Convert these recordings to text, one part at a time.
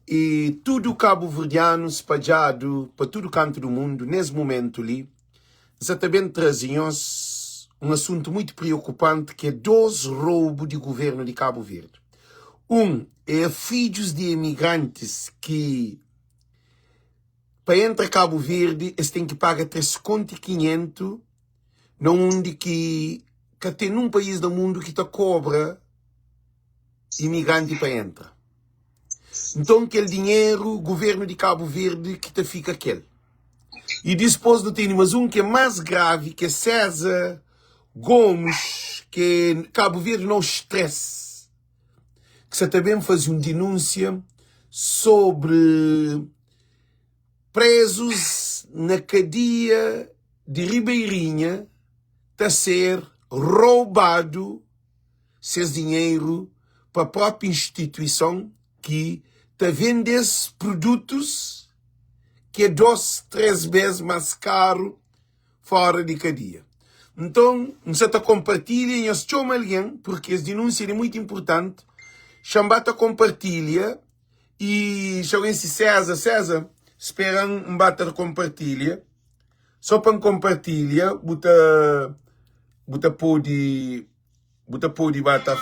I tudu kabuverdianu spadjadu pa tudu kantu du mundu, nes mumentu li, N sa ta ben traze nhos un asuntu muitu priokupanti ki é dos roubu di guvernu di Kabu Verdi. Un é a fidjus di emigrantis ki pa entra Kabu Verdi es ten ki paga 3 kontu i 500 na undi ki ka ten nun país na mundu ki ta kobra imigranti pa entra. Nton kel dinheru guvernu di Kabu Verdi ki ta fika kel. I dispos nu tene mas un ki é más gravi ki é César Gomes ki é Kabu Verdi no stress ki sa ta ben faze un dinúnsia sobri prezus na kadia di Ribeirinha ta ser roubadu ses dinheru pa própi instituison ki ta vende-s produtus ki é dos, tres bes más karu fora di kadia. Nton, N sa ta konpartilha, nhos txoma algen, purki es dinúnsia li é mutu inpurtanti, xa-m ba ta konpartilha i xa algen si César, César, spera-m N ba ta konpartilha, so pa N konpartilha bu ta bu ta pode bu ta pode ba ta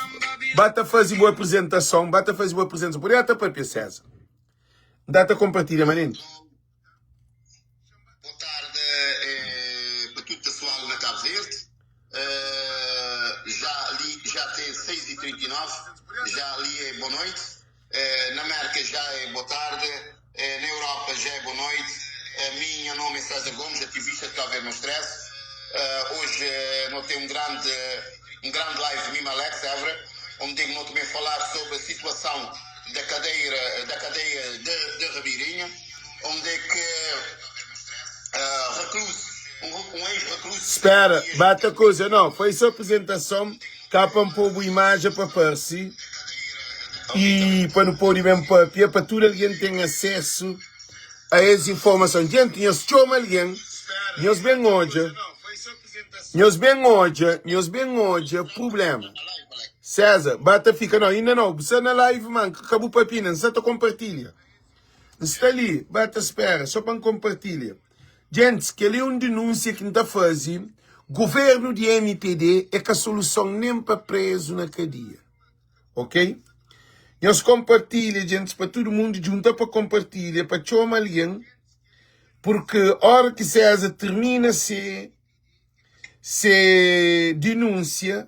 ba ta faze bu aprizentason, ba ta faze bu aprizentason, pode ba ta papia César, N ta ta konpartilha manenti. Boa tarde eh, para tudo pessoal na Cabo Verde. Eh, já ali já tem 6h39, já ali é boa noite. Eh, na América já é boa tarde, eh, na Europa já é boa noite. Eh, minha nome é César Gomes, ativista de Cabo Verde no Stress. Eh, hoje eh, nós temos um grande, um grande live mim Alex Évora, onde nós também falar sobre a situação da cadeira, da cadeia de, de Ribeirinha, onde é que uh, recluso, um, um ex-recluso. Spera, bata coisa, não, foi só apresentação, cá para pôr boa imagem para aparecer e para não pôr bem papia, para tudo alguém tem acesso a essa informação. Gente, nós chama alguém, nós bem hoje, nós bem hoje, nós bem hoje, problema. César, bata fica, não, ainda não, você na live, man, acabou papina, não está compartilha. Está ali, bata espera, só para compartilha. Gente, que ali é uma denúncia que não fazer. Governo de MPD é que a solução nem para preso na cadeia. Ok? Nós compartilha, gente, para todo mundo junta para compartilha, para chamar alguém, porque hora que César termina se se denúncia,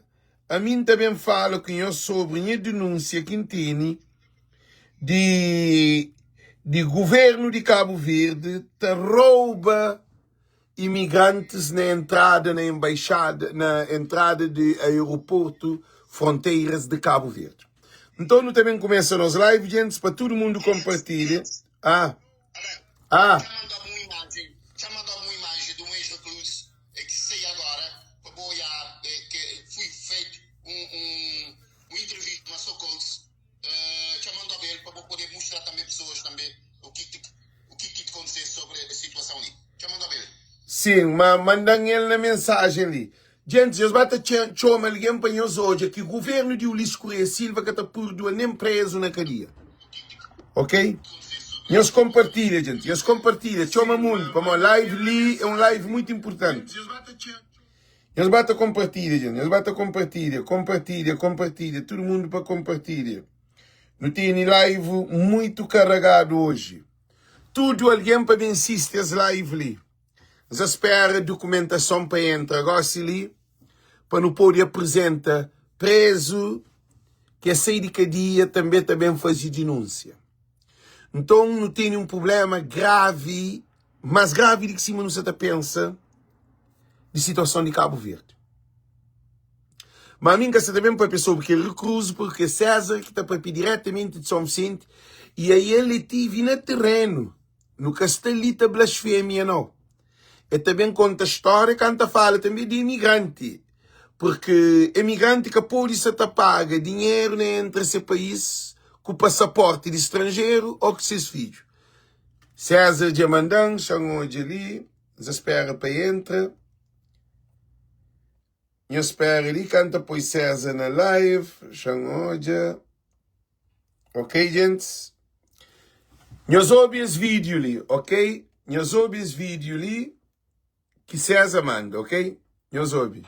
a mim também falo com eu sobre minha denúncia que tem de de governo de Cabo Verde te rouba imigrantes na entrada na embaixada na entrada de aeroporto fronteiras de Cabo Verde. Então nós também começa nos live, gente, para todo mundo compartilha. Ah, ah, Já mandou uma imagem, já mandou uma imagem de um ex-recluso eh, que sei agora, para boiar, eh, que foi feito um, um, um entrevista na Socols, eh, já mandou ele para poder mostrar também pessoas também o que te, o que te aconteceu sobre a situação ali. Já mandou ele. sim, mas mandam ele na mensagem ali. Gente, eles batem chama alguém para nós hoje que o governo de Ulisses Correia Silva que está perdoa nem preso na cadeia. Ok? Nós compartilha, gente. Nós compartilha. Chama mundo. Para uma live ali é um live muito importante. Nós bata compartilha, gente. Nós bata compartilha, compartilha, compartilha. Todo mundo para compartilha. Não tem live muito carregado hoje. Tudo alguém para vencer esse live ali. Nós espera documentação para entrar agora se ali para não poder apresentar preso que é sair de cadeia também também fazer denúncia. Então não tem um problema grave, mais grave do que cima não se pensa de situação de Cabo Verde. Mas a mim que se também para pessoa porque recruso porque César que está para diretamente de São Vicente e aí ele tive na terreno no Castelita blasfêmia não. Ele também conta história, canta fala também de imigrante. Porque imigrante que pode se te paga dinheiro né, entre esse país com passaporte de estrangeiro ou com seus filhos. César Diamandão, chama hoje ali, espera para entra. Nho espera ali, canta pois César na live, chama hoje. Ok, gente? Nhos obi es vídeo li, ok? Nhos obi es vídeo li ki César manda, ok? Nhos obi.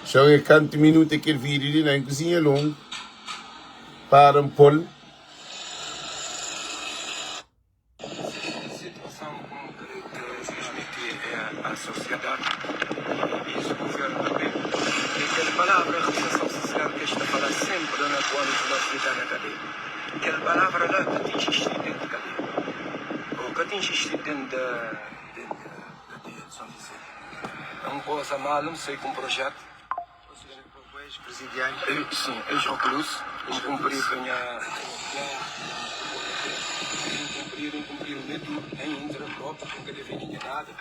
Xa oe kantu minutu é kel vídeo li na kuzinha longu para N pô-l. Situason ku N kre transmiti a sosiedadi i es guvernu tanbe é kel palavra reinserson sosial ki es ta fala senpri na kuandu nos ta na kadeia. Kel palavra la ka ta izisti dentu kadeia o ka ta izisti dentu kadeia di Son Visenti. É un koza malu N sai ku un projetu. Sim, ex-recluso, N kunpri pa nha N kunpri, N kunpri o meu duro, N intra propi, N ka deve ninguém nada,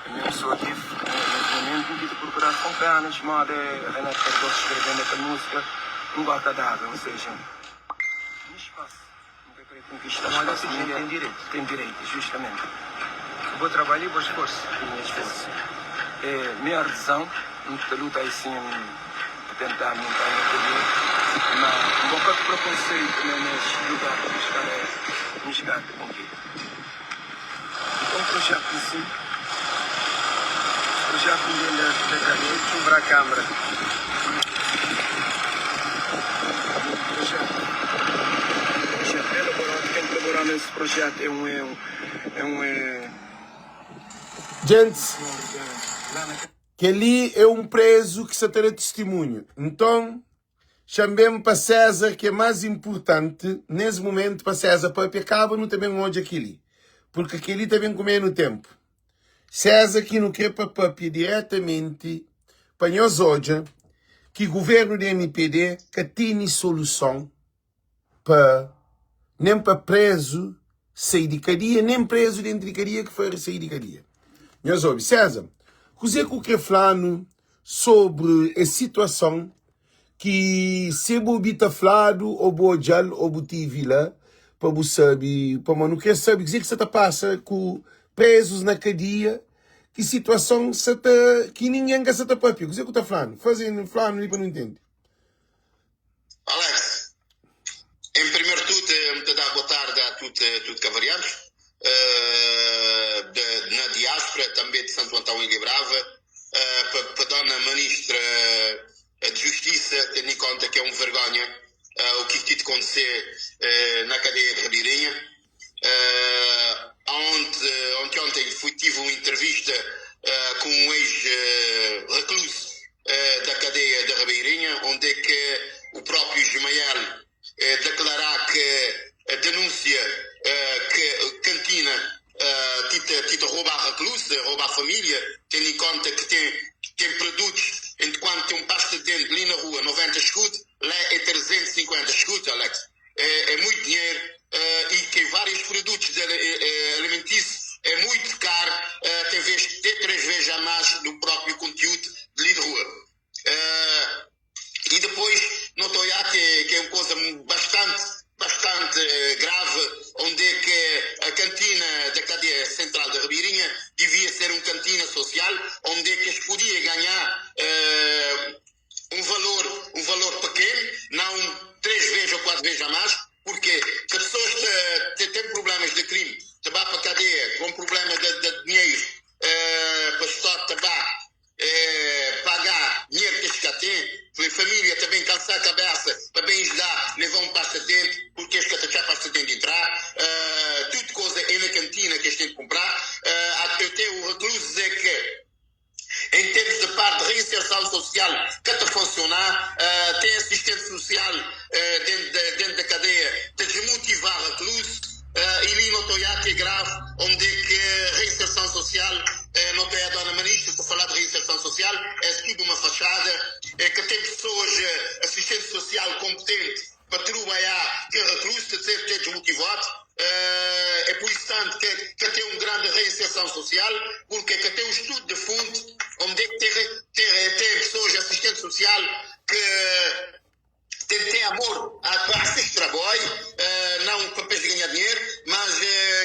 N é un pessoa livre, nes momentu N tenta prokura só penas moda Renato Cardoso escrevendo aquel música, Un gota d'água, ou seja, um espaço. N ka kre konkista spasu di ningen. Ten direitu. Ten direitu, justamenti. Ku bo trabadju i bo sforsu. I nha sforsu. É mi artizan, N ta luta aisin pa tenta monta nha atelie. Ma N bo ka prekonseitu na nes lugar pa buska resgati ku vida. Nton projetu em si, projetu N ben da kadeia. Txumbra kambra. Projetu, projetu elaboradu, ken ki elaboradu nes projetu é un, é un, é un, é. Gentis, kel-li é un prézu ki sa ta da tistimunhu. Nton, Xa-m ben pa Séza ki é más inpurtanti nes mumentu pa Séza pâpia kaba nu ta ben odja kel-li purki kel-li ta ben kume-nu ténpu Séza ki nu kre pa pâpia diretamenti pa nhos odja ki guvernu di mpd ka tene soluson pa nen pa prezu sai di kadia nen prezu dentu di kadia ki fari sai di kadia nhos obi Séza kuzê ku kre fla-nu sobri es situason ki se bu obi ta fladu o bu odjal o bu tivi la pa bu sabi pamodi nu kre sabi kuzê ki sa ta pasa ku prezus na kadia ki situason sa ta ki ningen ka sa ta papia kuzê ku ta flanu faze flanu li pa nu intende. Alex, em primeiro tudo, N ta dá boa tarde a tudo, tudo cavarianos de, na diáspora, também de Santo Antão e Ilha Brava, pa, pa dona Ministra de Justiça, tendo em conta que é um vergonha o que te acontecer na cadeia de Ribeirinha. Ontem, ontem, ontem fui, tive uma entrevista com um ex-recluso da cadeia da Ribeirinha, onde é que o próprio Ismael declarar que a denúncia que cantina tita, tita rouba a recluso, rouba a família, tendo em conta que tem, tem produtos, enquanto tem um pasta de dente ali na rua, 90 escudos, lá é 350 escudos, Alex. É, é muito dinheiro e que vários produtos de, alimentícios é muito caro, tem vez, tem três vezes a mais do próprio conteúdo de de rua. E depois notou já que, que é uma coisa bastante, bastante grave, onde é que a cantina da cadeia central da Ribeirinha devia ser uma cantina social, onde é que eles podiam ganhar um valor, um valor pequeno, não três vezes ou quatro vezes a mais, porque se pessoas te, te, têm problemas de crime, te vá para a cadeia com problemas de, de dinheiro, para o Estado te vá pagar dinheiro que eles cá têm, família também cansar a cabeça para bem ajudar, levar um passatempo, porque eles que passatempo de entrar, tudo coisa é na cantina que eles têm que comprar, até o recluso dizer que em termos de parte de reinserção social que está a funcionar, tem assistente social dentro, de, dentro da cadeia de desmotivar recluso, e ali não estou que é grave, onde é que reinserção social, não tem a dona ministra para falar de reinserção social, é tudo uma fachada, é que tem pessoas, assistente social competente para trabalhar que recluso, de ser desmotivado, é por isso tanto que, que tem uma grande reinserção social, porque que tem um estudo de fundo, onde é que tem, tem, tem pessoas, assistente social, que tem, tem amor a, a este trabalho, não para ganhar dinheiro, mas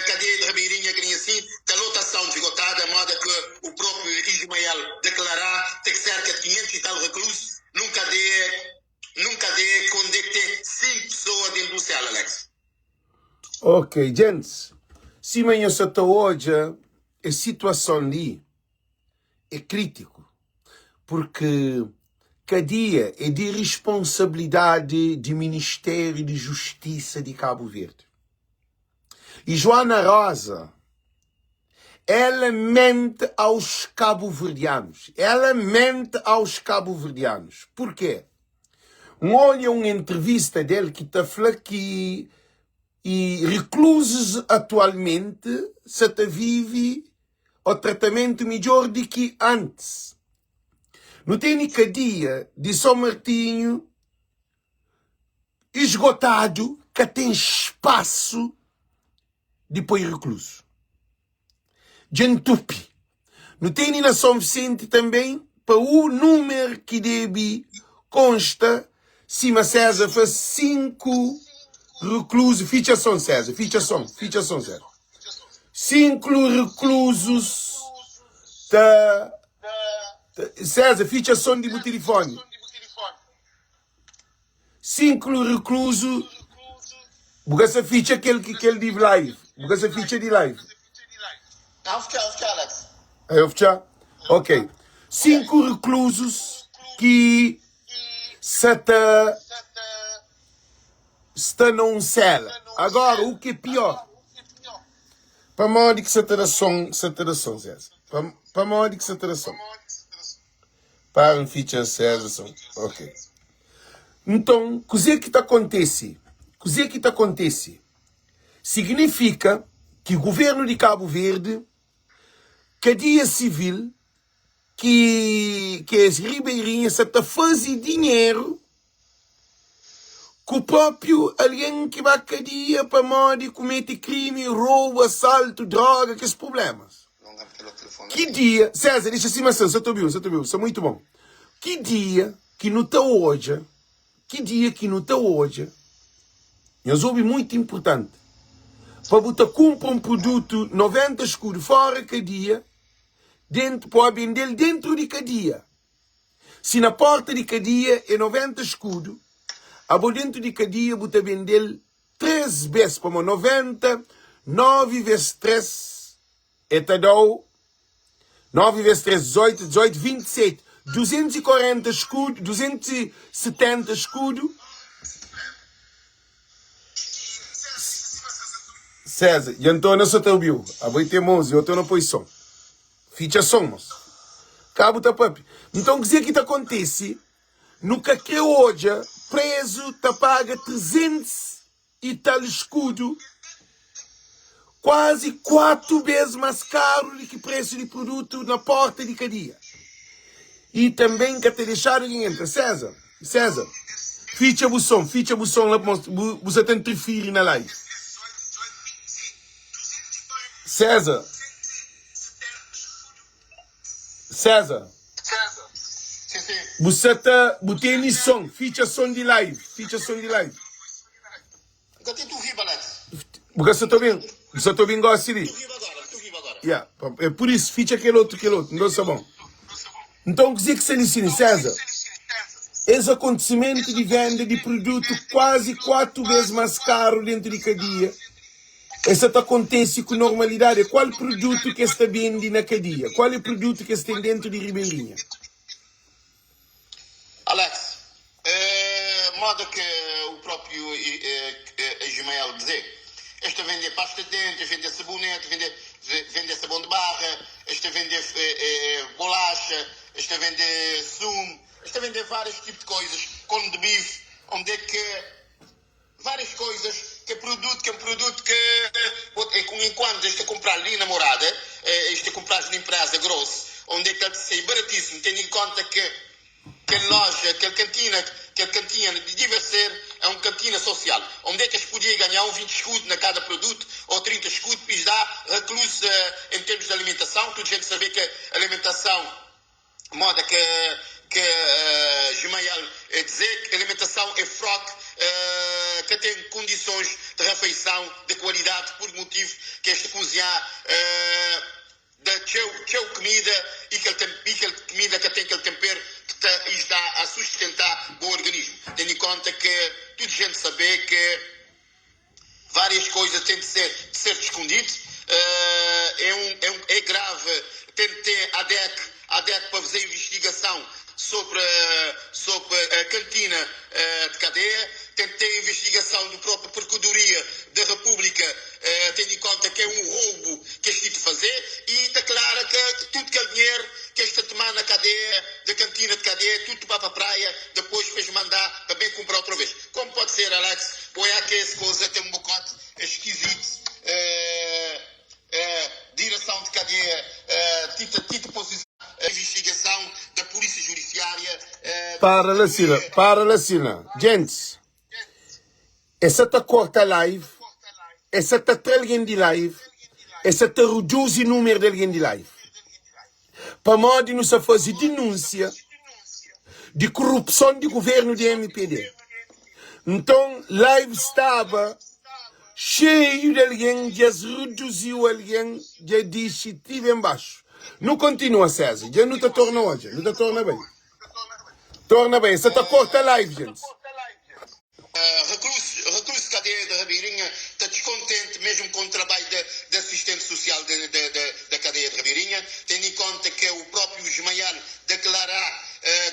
cadeia de Ribeirinha, que assim, tem lotação esgotada. Ok, djentis, sima nhos sa ta odja es situason li é kritiku, purki kadia é di risponsabilidadi di Ministériu di Justisa di Kabu Verdi. I Joana Rosa, ela mente aos kabuverdianus, ela mente aos kabuverdianus. Purkê? N odja un entrevista del ki ta fla ki i rekluzus atualmenti sa ta vive o tratamentu midjor di ki antis. Nu tene kadia di São Martinho esgotadu, ka ten spasu di poi rekluzu. Dja ntupi. Nu tene na São Vicente tanben pa u numer ki debe konsta sima César fla 5 rekluzu fitxa son César fitxa son fitxa son César 5 rekluzus ta César fitxa son di bu tilifoni 5 rekluzu bu ka sa fitxa kel ki kel di live bu ka sa fitxa di live Aí eu fitxa? Ok. 5 reclusos ki sa ta sta na un sela. Agora, o que é pior? Pamodi ki sa ta da son, sa ta da son, César? Pamodi ki sa ta da son? Para N fitxa César son. Ok. Nton, kuzê ki ta kontese? Kuzê ki ta kontese? Signifika ki Guvernu di Kabu Verdi, kadia sivil ki kes ribeirinha sa ta faze dinheru ku propriu algen ki ba kadia pamodi kumete krimi, roubu, asaltu, droga, kes prublemas. Ki dia, César, dexa sima sta, sa ta obiu, sa ta obiu, sta muitu bon. Ki dia ki nu ta odja, ki dia ki nu ta odja, nhos obi muitu inpurtanti, pa bu ta kunpra un prudutu 90 skudu fora kadia, dentu, pa bu bende-l dentru di kadia. Si na porta di kadia é 90 skudu, abo dentu di kadia bu ta bende-l 3 bes, pamo 90, 9 ves 3 e ta da-u 9 ves 3, 18, 18, 27, 240 skudu, 270 skudu. César, dja N torna so ta obi-u. Abo é temozu, eu torna poi son. Fitxa son, mos. Ka bu ta papia. Nton, kuzê ki ta kontise? Nu ka kre odja prezu ta paga 300 i tal skudu, kuazi 4 bes mas karu di ki presu di produtu na porta di kadia. I tanben ka ta dexadu algen entra. César, César, fitxa bu son, fitxa bu son la pa mostra, bu, bu sa ta interfiri na live. César, César, bu sa ta, bu tene son, fitxa son di live, fitxa son di live. Bu ka sa ta obi-m? Bu sa ta obi-m gosi li? Ya, é pur isu, fitxa kel otu, kel otu, nton sta bon. Nton, kuzê ki sta li sini, César? Es akontisimentu di venda di produtu kuazi 4 bês más karu dentu di kadia, es sa ta kontese ku normalidadi. Kual produtu ki es ta bende na kadia? Kual é produtu ki es ten dentu di Ribeirinha? Alex, É moda ke o proprio Ismael dze, es ta vende pasta de dente, es vende sabonete, vende vende sabon de barra, es ta vende bolacha, es ta vende sumo, es ta vende vários tipo de coisas, corn de bife, onde é que várias coisas que é produto, que é um produto que é com enquanto es ta comprar li na morada, es ta comprar na empresa grosso, onde é que ele ta sai baratíssimo, tendo em conta que Kel loja, kel kantina, kel kantinha debe ser é un kantina sosial, onde é ki es podia ganhá un 20 escudo na kada produto ou 30 escudo pa es dá recluso em termos de alimentação, tudo gente sabê ke alimentação moda ke ke Ismael dizê ke alimentação é frok ka tem condições de refeição de qualidade por motivo ke es ta cozinhá Da txeu, txeu kmida i kel i kel kmida ka ten kel tenper ki ta ijdá a sustentá bo organismu. Ten di konta ke tudu jent sabê ke Várias coisas têm de ser, de ser escondido. É grave, tem de ter a DEC para fazer investigação sobre a cantina de cadeia, tem de ter investigação do próprio Procuradoria da República, tendo em conta que é um roubo que este de fazer, e declara que tudo que é dinheiro que este tomar na cadeia, da cantina de cadeia, tudo vai para a praia, depois fez mandar para bem comprar outra vez. Como pode ser, Alex? Põe aqui essa coisa, tem um bocote esquisito. Direção de cadeia, tita posição, investigação da Polícia Judiciária. Para lá, Sina. Para lá, Sina. Gente, essa tá corta live, essa tá tra alguém de live, essa tá reduz o número de alguém de live. Pamodi nu sa faze denúncia de corrupção de governo de MPD. Então, live estava cheio de alguém, já reduziu alguém, já disse, tive embaixo. Não continua, César, já não te torna hoje, não te torna bem. Torna bem, essa tá corta live, gente. Recluso de cadeia de Ribeirinha está descontente mesmo com o trabalho de assistente social da cadeia de Ribeirinha, tendo em conta que o próprio Ismael declarará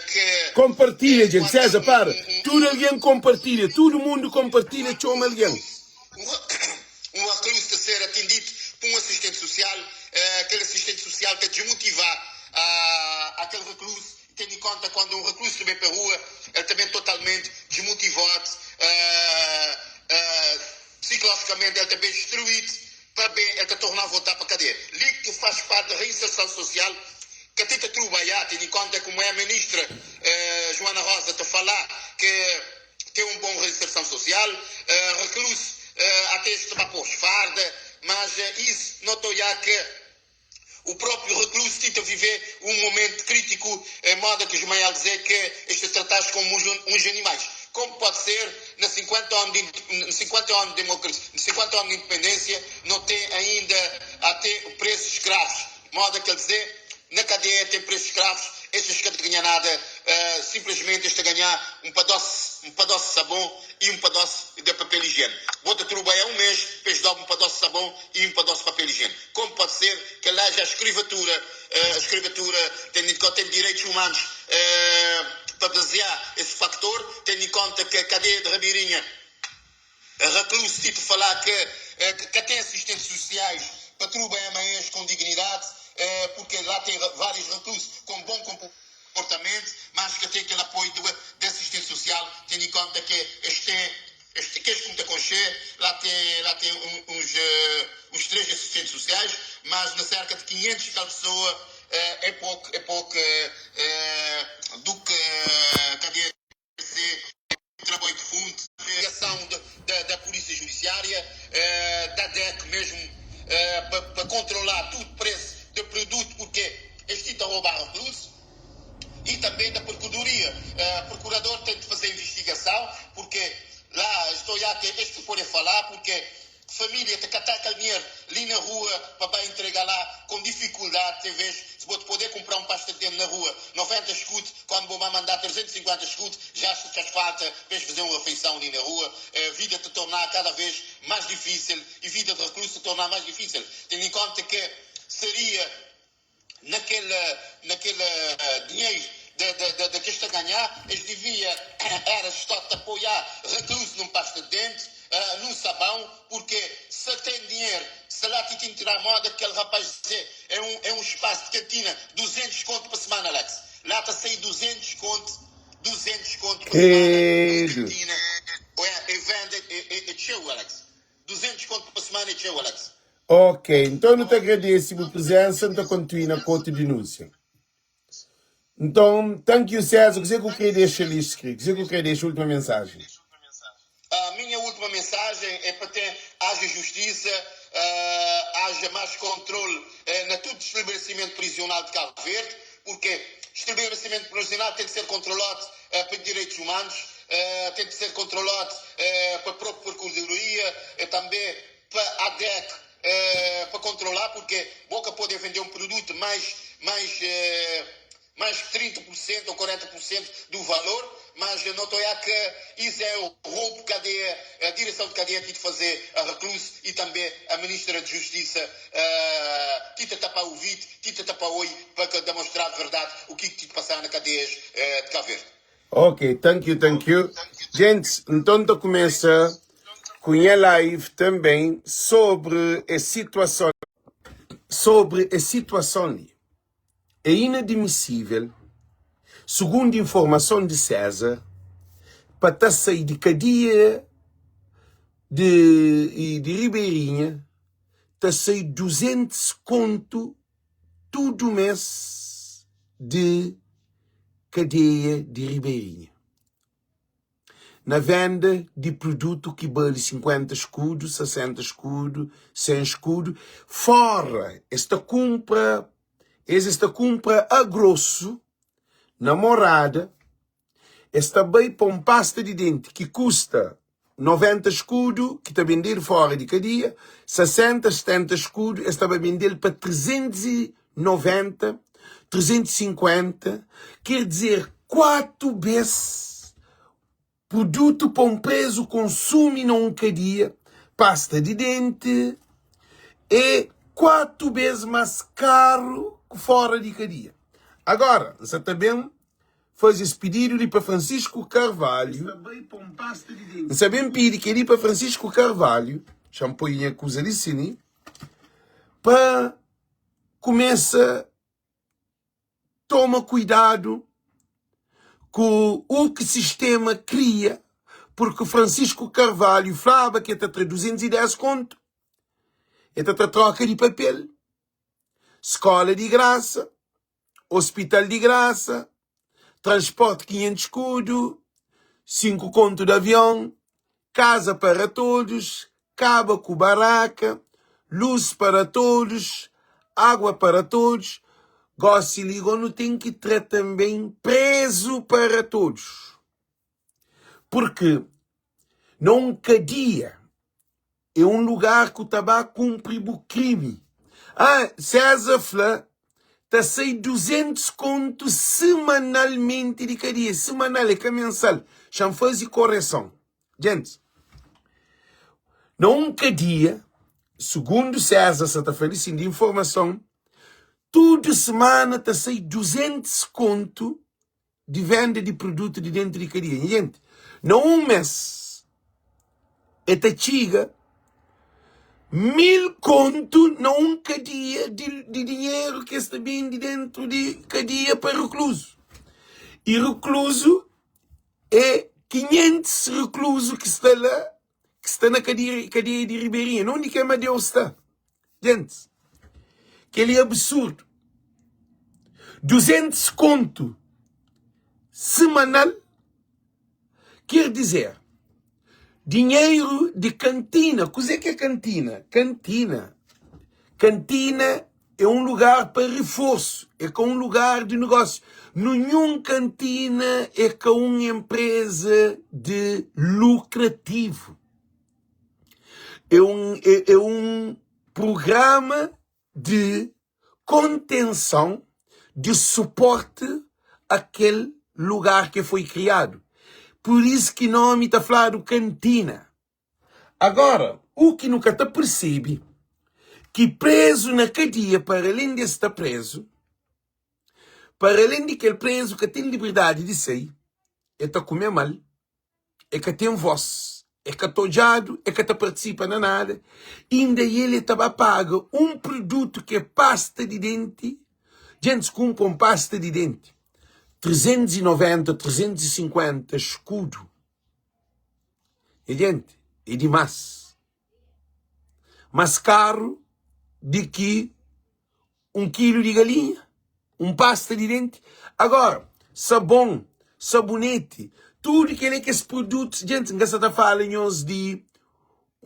que. Compartilha, gente. César, para. Tudo alguém compartilha. Todo mundo compartilha, chama alguém. Um recluso de ser atendido por um assistente social, aquele assistente social tem de desmotivar aquele recluso, tendo em conta quando um recluso também para a rua, ele também totalmente desmotivado, psicologicamente ele também destruído, para bem ele te tornar a voltar para a cadeia. Li que faz parte da reinserção social, que tenta trabalhar, tendo em conta como é a ministra Joana Rosa te falar que tem um bom reinserção social, recluso até este para farda, mas isso notou já que o próprio recluso tenta viver um momento crítico, em modo que Ismael dizer que este tratados como uns animais. Como pode ser, na 50 anos de, 50 anos de democracia, 50 anos de independência, não tem ainda até preços escravos. Modo que ele dizer, na cadeia tem preços escravos, estes que não ganham nada, simplesmente este a ganhar um pedaço de sabão e um pedaço de papel higiênico. Bota trabalhar um mês, depois dá um pedaço de sabão e um pedaço de papel higiênico. Como pode ser que lá haja a escravatura, tendo em conta tem direitos humanos para basear esse factor, tendo em conta que a cadeia de Ribeirinha, recluso, tipo falar que tem assistentes sociais para trabalhar amanhã com dignidade, porque lá tem vários reclusos com bom comportamento, mas que tem aquele apoio de assistente social, tendo em conta que este que este concha, lá tem uns três assistentes sociais, mas na cerca de 500 e tal pessoa é pouco do que cadeia trabalho de fundo, ação da Polícia Judiciária, da DEC mesmo, para controlar tudo o preço de produto, porque este está a roubar recluso, e também da Procuradoria. O procurador tem de fazer investigação, porque lá estou já que este pode falar, porque família te catar aquele dinheiro ali na rua para entregar lá com dificuldade, tem vez, se vou poder comprar um pasta de dente na rua, 90 escudos, quando vou mandar 350 escudos, já se falta para fazer uma refeição ali na rua, a vida te tornar cada vez mais difícil e vida de recluso se tornar mais difícil. Tendo em conta que seria naquele dinheiro de que está a ganhar, eles devia era Estado de apoiar recluso num pasta de dente, num sabão, porque se tem dinheiro, se lá te tirar moda, aquele rapaz dizer, é um espaço de cantina, 200 conto por semana, Alex. Lá está a sair 200 conto, 200 conto por semana, cantina. É, vende, é show, Alex. 200 conto por semana é show, Alex. Ok, então não te agradeço a presença, não te continua na conta de denúncia. Então, thank you, César. O que é que eu queria deixar ali escrito? O que é que eu queria deixar a última mensagem? A minha última mensagem é para ter haja justiça, haja mais controle na todo estabelecimento prisional de Cabo Verde, porque estabelecimento prisional tem que ser controlado por direitos humanos, tem que ser controlado pela própria Procuradoria, também para a ADEC, para controlar, porque Boca pode vender um produto mais 30% ou 40% do valor, mas Mas no ta oiá ke ise é o roubo kadeia, a direção de kadeia ti ta fazê a recluso e tambê a ministra de Justiça ti ta tapá uvid, ti ta tapá oi pa ka demonstrá de verdade o ki ti ta pasá na kadeias de Cabo Verde. Ok, thank you, thank you. Gents, nton ta kumesa ku nha live também sobre es situason, sobre es situason li. É inadmisível, sugundu informason di César, pa ta sai di kadia di di Ribeirinha ta sai 200 kontu tudu mês di kadeia di Ribeirinha. Na venda di produtu ki bali 50 skudu, 60 skudu, 100 skudu, fora es ta kunpra, es es ta kunpra a grosu na morada, es ta bai pa un pasta di denti ki kusta 90 skudu, ki ta bendedu fora di kadia, 60, 70 skudu, es ta bai bende-l pa 390, 350, ker dizer, 4 bes produtu pa un prezu konsumi na un kadia, pasta di denti é 4 bes mas karu ku fora di kadia. Agora, N sa ta ben faze es pididu li pa Francisco Carvalho. N sa ben pidi kel-li pa Francisco Carvalho, xa-m poi nha kuza li si ni, pa kumesa toma kuidadu ku u ki sistema kria, purki Francisco Carvalho flaba ki el ta tra 210 kontu, el ta tra troka di papel, skola di grasa, hospital di grasa, transporte 500 skudu, 5 kontu di avion, casa para todos, kaba ku baraka, luz para todos, água para todos. Gosi li go nu ten ki tra tanben prezu para todos. Porque na un kadia é un lugar ku ta ba kunpri bu krimi. Ah, César fla ta sai 200 kontu semanalmenti di kadia. Semanal, é ka mensal. Xa-m faze koreson. Gentis, na un kadia, sugundu César sa ta fla li sin di informason, tudu semana ta sai 200 kontu di venda di produtu di dentu di kadia. Nha jenti, na un mes e ta txiga 1000 kontu na un kadia di, di dinheru ki es ta bende dentu di kadia pa rekluzu. I rekluzu é 500 rekluzu ki sta la, ki sta na kadia, kadia di Ribeirinha, na undi ki Amadeu sta. Gentis, kel-li é absurdu. 200 kontu semanal, ker dizer, dinheru di kantina. Kuzê ki é kantina? Kantina, kantina é un lugar pa riforsu, é ka un lugar di negósiu. Ninhun kantina é ka un enpreza di lukrativu. É un, é, é un prugrama di kontenson, di suporti a kel lugar ki foi kriadu. Pur isu ki nomi ta fladu kantina. Agora, u ki nu ka ta persebe, ki prezu na kadia, para alén di es sta prezu, para alén di kel prezu ka ten liberdadi di sai, el ta kume mal, e ka ten vós, e ka ta odjadu, e ka ta partisipa na nada, inda el e ta ba paga un produtu ki é pasta di denti, djentis kunpra un pasta di denti 390, 350 skudu, nha djenti, é dimás, más karu di ki un kilu di galinha, un pasta di denti. Agora, sabon, saboneti, tudu kel é kes produtus, djenti, N ka sa ta fala nhos di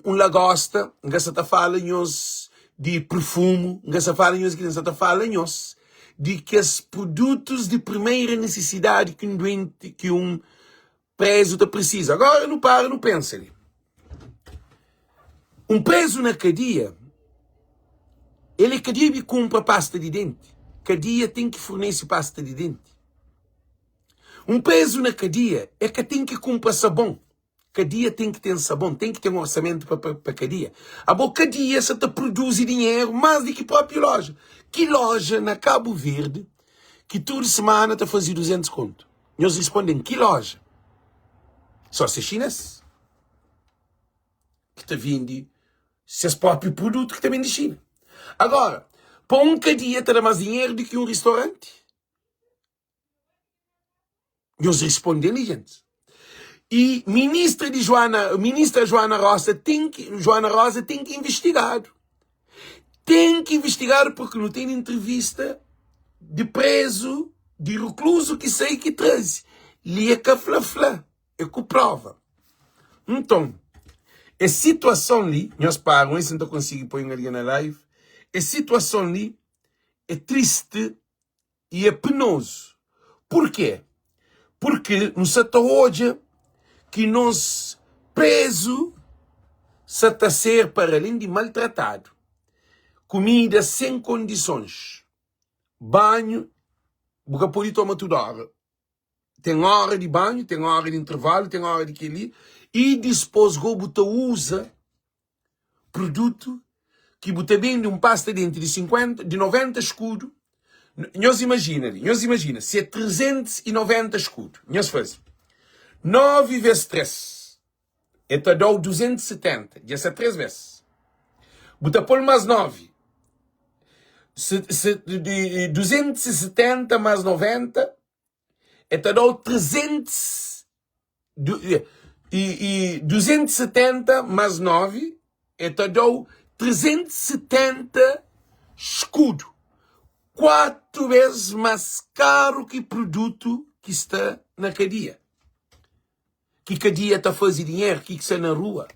un lagosta, N ka sa ta fala nhos di perfumu, N ka sa fala nhos di kel, N sa ta fala nhos di kes produtus di primeira nisisidadi ki un duenti, ki un prezu ta prisiza. Agora nu para nu pensa li. Un prezu na kadia, el é ka debe kunpra pasta di denti. Kadia ten ki fornese pasta di denti. Un prezu na kadia e ka ten ki kunpra sabon. Kadia ten ki ten sabon, ten ki ten orsamentu pa pa kadia. Abo kadia sa ta produzi dinheru más di ki própi loja. Ki loja na Kabu Verdi ki tudu semana ta faze 200 kontu? Nhos risponde-m, ki loja? Só se xinês ki ta vende ses própi produtu ki ta ben di Xina. Agora, pa un kadia ta da más dinheru di ki un ristoranti? Nhos responde li, gente. E ministra di Joana, ministra Joana Rosa tem que, Joana Rosa tem que investigado. Tem que investigado porque não tem entrevista de preso, de recluso que sai que traz. Li é ka fla fla, é ku prova. Então, é situação li, nhos param, esse não tá consegui pôr um alguém na live. É situação li é triste i é penozu. Purkê? Purki nu sa ta odja ki nos prézu sa ta ser para alén di maltratadu, kumida sen kondisons, banhu bu ka pode toma tudu óra, ten óra di banhu, ten óra di intervalu, ten óra di kel-li, i dispôs go bu ta uza produtu ki bu ta bende un pasta denti di 50, di 90 skudu, nhos imajina li, nhos imajina si é 390 skudu, nhos faze 9 ves 3, e ta dau 270, dja sta 3 ves, bu ta pol mas 9, se, se, di 270 mas 90, e ta dau 300 e, e 270 mais 9 e ta dau 370 escudo. 4 vezes mais caro que produto que está na cadeia. Que cadeia ta faze dinheiro, que está na rua.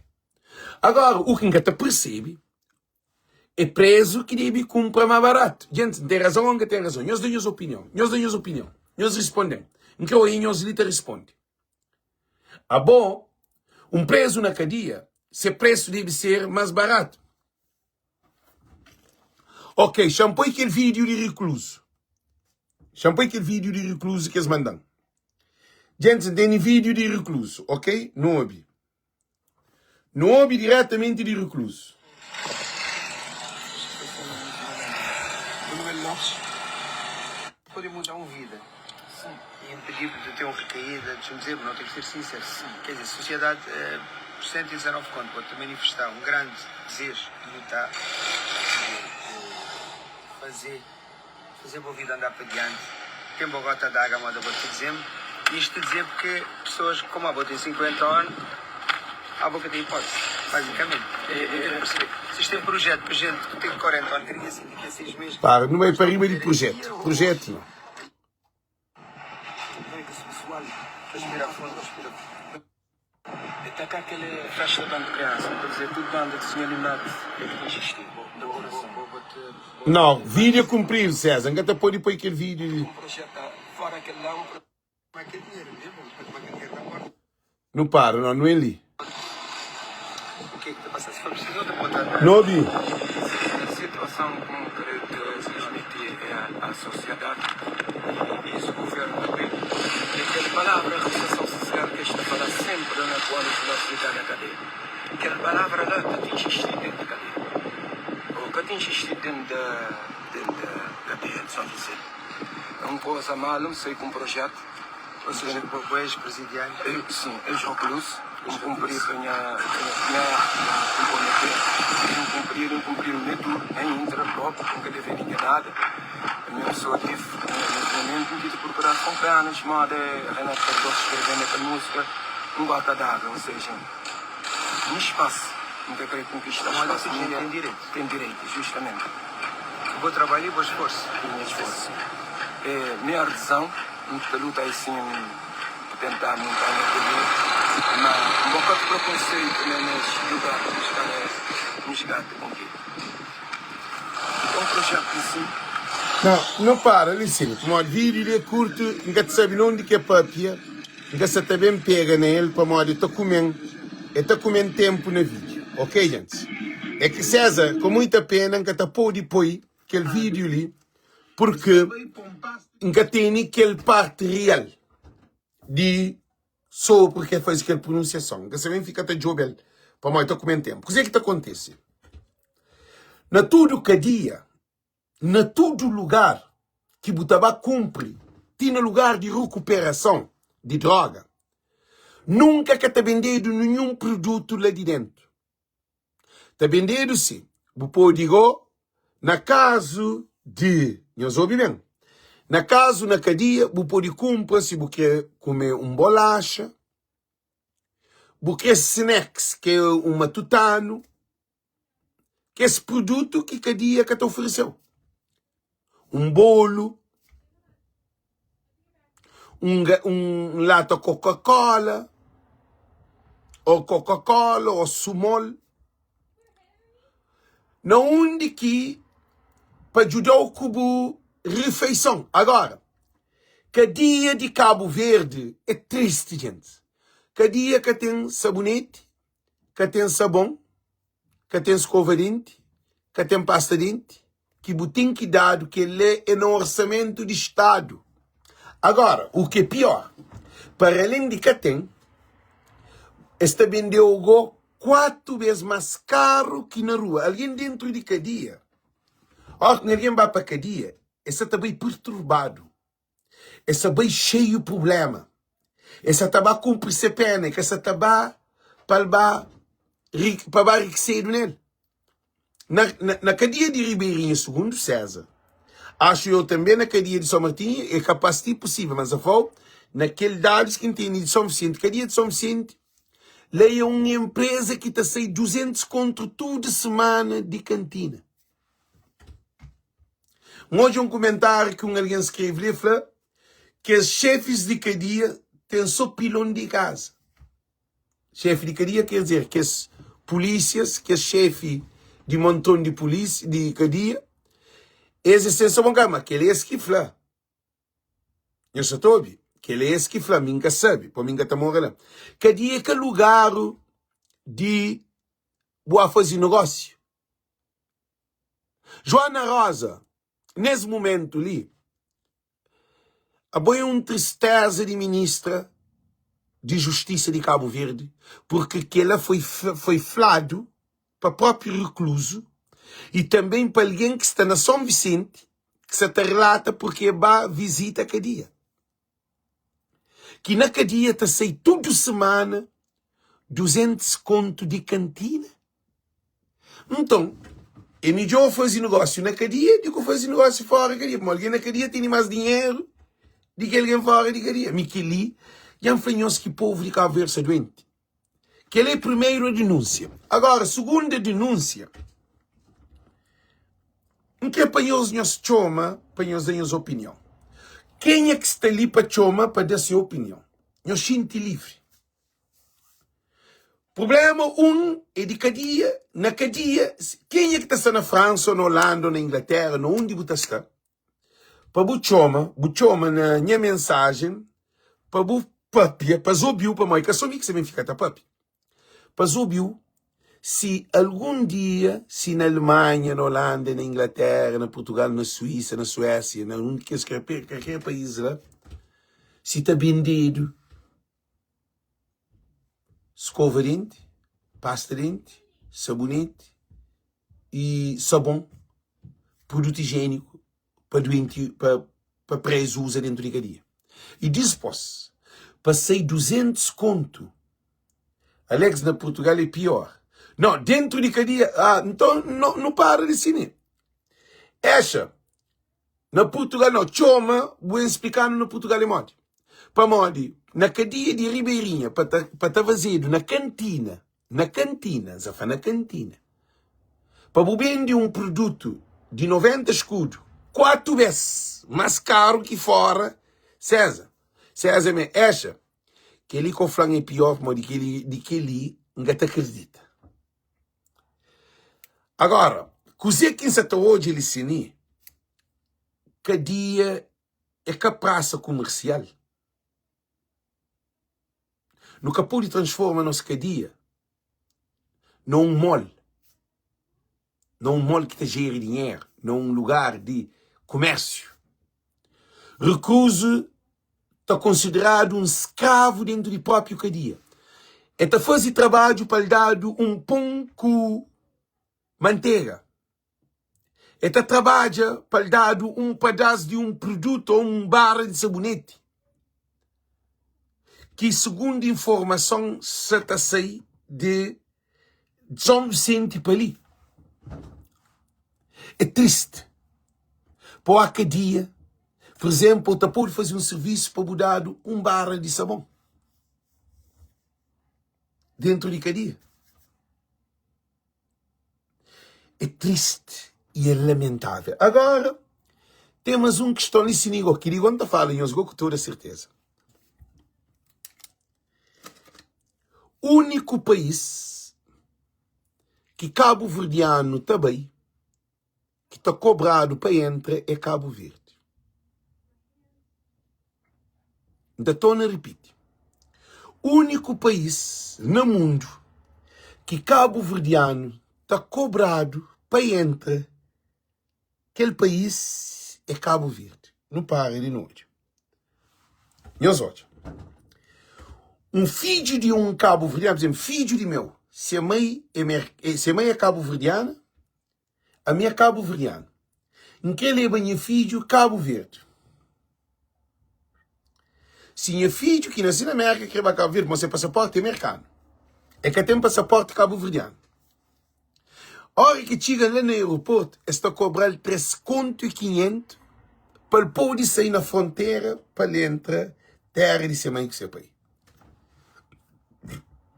Agora, o que nunca ta percebe, É prezu ki debe kunpra ma baratu. Gentis, N ten razon ô N ka ten razon? Nhos da nhos opinion. Nhos da nhos opinion. Nhos risponde-m. N kre oia nhos li ta risponde. Abo, un prezu na kadia, se presu debe ser mas baratu. Ok, xa-m poi kel vídiu di rikluzu. Xa-m poi kel vídiu di rikluzu ki es manda-m. Gentis, N tene vídiu di rikluzu, ok? Nu obi. Nu obi diretamenti di rikluzu. Manuel Lopes pode muda um vida e impedir de ter um recaída, deixa-me dizer, não tem que ser sincero. Quer dizer, sociedade por 119 conto pode manifestar um grande desejo de lutar, de fazer, fazer boa vida andar para diante. Tem bogota d'água, moda vou te dizer, isto dizer porque pessoas como a boa tem 50 anos, a boca tem hipótese, basicamente. É, é, Vocês têm projeto para gente que tem 40 anos, queria assim, daqui a 6 meses. Para, não é para riba de projeto. Projeto não. Respira fundo, respira fundo. Atacar aquele festa da banda criança, não dizer tudo banda de senhor Limate, é que insistir. Não, vídeo é comprido, César. Nunca te pode pôr aquele vídeo. Um projeto fora aquele lá, um Não para, não, não é ali. O que é que está passando? Se for preciso, eu botar. Não ouvi. Situação como querer transmitir à sociedade e isso o governo também. E aquela palavra recessão social que está a falar sempre na quando nós ficar na cadeia. Aquela palavra lá que tem existido dentro da cadeia. Ou que tem existido dentro da, dentro da cadeia de São Vicente. É uma coisa mal, não sei com um projeto. Ou seja, com ex-presidiário? Sim, ex-recluso. Eu cumpri a minha, minha, minha, cumprir, eu cumprir o meu turno, nem entra próprio, nunca levei ninguém nada. A minha pessoa tive, no momento, tive procurar com penas, moda Renato Cardoso escrevendo aquela música, um gota d'água, ou seja, um espaço. Nunca queria conquistar espaço. Gente tem direito. Tem direito, justamente. Bom trabalho e bom esforço. E meu esforço. É, minha artesão, muita luta assim, para tentar montar minha cadeia, mas um bocado de preconceito né, nesse lugar, nos nos gatos com que. Então, um projeto assim. Não, não para, ali sim. Pamodi vídeo li é curto, nunca te sabe onde que é papia, nunca se tá bem pega nele, pamodi tá comendo, é tá comendo tempo na vídeo. Ok, gente? É que César, com muita pena, nunca tá pode pôr aquele vídeo ali, porque nunca tem aquele parte real. di sopru ki el faze kel pronunsiason. N ka sabe, N fika ta djobe-l pamodi ta kume-m tenpu. Kuzê ki ta kontise? Na tudu kadia, na tudu lugar ki bu ta ba kunpri, ti na lugar di rukuperason di droga, nunka ka ta bendedu ninhun produtu la di dentu. Ta bendedu si bu pode go na kazu di, nhos obi ben, na kazu na kadia bu pode kunpra si bu kre kume un bolaxa, bu kre snacks ke un matutanu, kes produtu ki kadia ka ta ofereseu, un bolu, un, un lata Coca-Cola, ou Coca-Cola, ou Sumol, na undi ki pa djudau ku bu rifeison. Agora, kadia di Cabo Verde é tristi, gente. Kadia ka ten saboneti, ka ten sabon, ka ten skova denti, ka ten pasta denti, ki bu ten ki dadu kel-la é na orsamentu di Stadu. Agora, u ki é pior, para alén di ka ten, es ta bende-u go 4 bes más karu ki na rua. Algen dentru di kadia, óras ki un algen ba pa kadia, el sa ta bai perturbadu. E sa bai xeiu prublema. E sa ta ba kunpri se pena, e ka sa ta ba pa-l ba pa ba riksedu nel. Na, na, na kadia di Ribeirinha, sugundu César, axu eu tanbe na kadia di São Martinho, é kapaz ti pusível, mas afau, na kel dadus ki N tene di São Vicente, kadia di São Vicente, la é un enpreza ki ta sai 200 kontru tudu semana di kantina. N odja un kumentáriu ki un algen skrebe li, el fla, Kes xéfis di kadia ten sô pilon di kaza. Xéfi di kadia ker dizer kes pulísias, kes xéfi di monton di pulísia di kadia, es es ten sô bon kaza. Má kel-li é es ki fla. Nhos sa ta obi? Kel-li é es ki fla, mi N ka sabe, pamodi mi N ka ta mora la. Kadia é ka lugar di bu ba faze nogósiu. Joana Rosa, nes mumentu li, abo é un tristeza di ministra di Justisa di Kabu Verdi, purki kela foi foi fladu pa propi rekluzu y tanben pa algen ki sta na Son Visenti ki sa ta relata purki e ba vizita kadia. Ki na kadia ta sai tudu semana 200 kontu di kantina. Nton, é midjór faze nogósiu na kadia di ki faze nogósiu fóra di kadia, pamodi algen na kadia tene más dinheru di ki algen fóra di kadia. Mi kel-li dja N fla nhos ki povu di Kabu Verdi sta duenti. Kel-li é primeru dinúnsia. Agora, sugunda dinúnsia, N kre pa nhos nhos txoma pa nhos da nhos opinion. Kenha ki sta li pa txoma pa da se opinion, nhos xinti livri. Problema 1 é di kadia, na kadia, kenha ki ta sta na Fransa, ou na Holanda, ou na Inglaterra, na undi bu ta sta, pa bu txoma, bu txoma na nha mensajen, pa bu papia, pa es obiu, pamodi ka so mi ki sa ben fika ta papia, pa es obiu si algun dia, si na Alemanha, na Holanda, na Inglaterra, na Portugal, na Suísa, na Suésia, na un di kes kalker país la, si ta bendedu skova denti, pasta denti, saboneti y sabon, produtu ijieniku pa duenti, pa pa prezu uza dentu di kadia. Y dispos pa sai 200 kontu, Alex na Portugal é pior. No, dentu di kadia, ah, nton no, no para di si Exa, Na Purtugal nau, txoma bu en splikanu na Purtugal é modi. Pamodi na kadia di Ribeirinha pa ta pa ta fazedu na kantina, na kantina, N sa fla na kantina, pa bu bende un produtu di 90 skudu 4 bes mas karu ki fora César. César me, Exa, keli ko flan é pior pamodi keli di keli N ka ta kridita. Agora, kuzê ki N sa ta odja li si ni kadia é ka prasa kumersial. Nu ka pode transforma nos kadia na un mall, na un mall ki ta jeri dinheru, na un lugar di kumérsiu. Rekruzu. ta konsideradu un skravu dentu di própi kadia. E ta faze trabadju pa el dadu un pon ku mantega. E ta trabadja pa el dadu un padás di un produtu ô un bara di saboneti ki, sugundu informason, sa ta sai di São Vicente pa li. É tristi pa oa kadia, pur izénplu, bu ta pode faze un sirvisu pa bu dadu un bara di sabon dentu di kadia. É triste e é lamentável. Agora, tem mais um questão li sinigo, que digo ta fala nhos go ku toda certeza. Único país que cabo-verdiano ta bai, ki ta kobradu pa entra é Kabu Verdi. N ta torna ripiti, úniku país na mundu ki kabuverdianu ta kobradu pa entra kel país é Kabu Verdi. Nu para di nu odja. Nhos odja. Un fidju di un kabuverdianu, pur izénplu, fidju di meu, se mai é se mai é kabuverdiana, Ami é kabuverdianu. N kre leba nha fidju Kabu Verdi. Si nha fidju ki nase na Merka kre ba Kabu Verdi, ma se pasaporti é merkanu. E ka ten pasaporti kabuverdianu. Ora ki txiga la na aeroportu, es ta kobra-l 3 kontu i 500 pa el pode sai na frontera pa el entra tera di se mai ku se pai.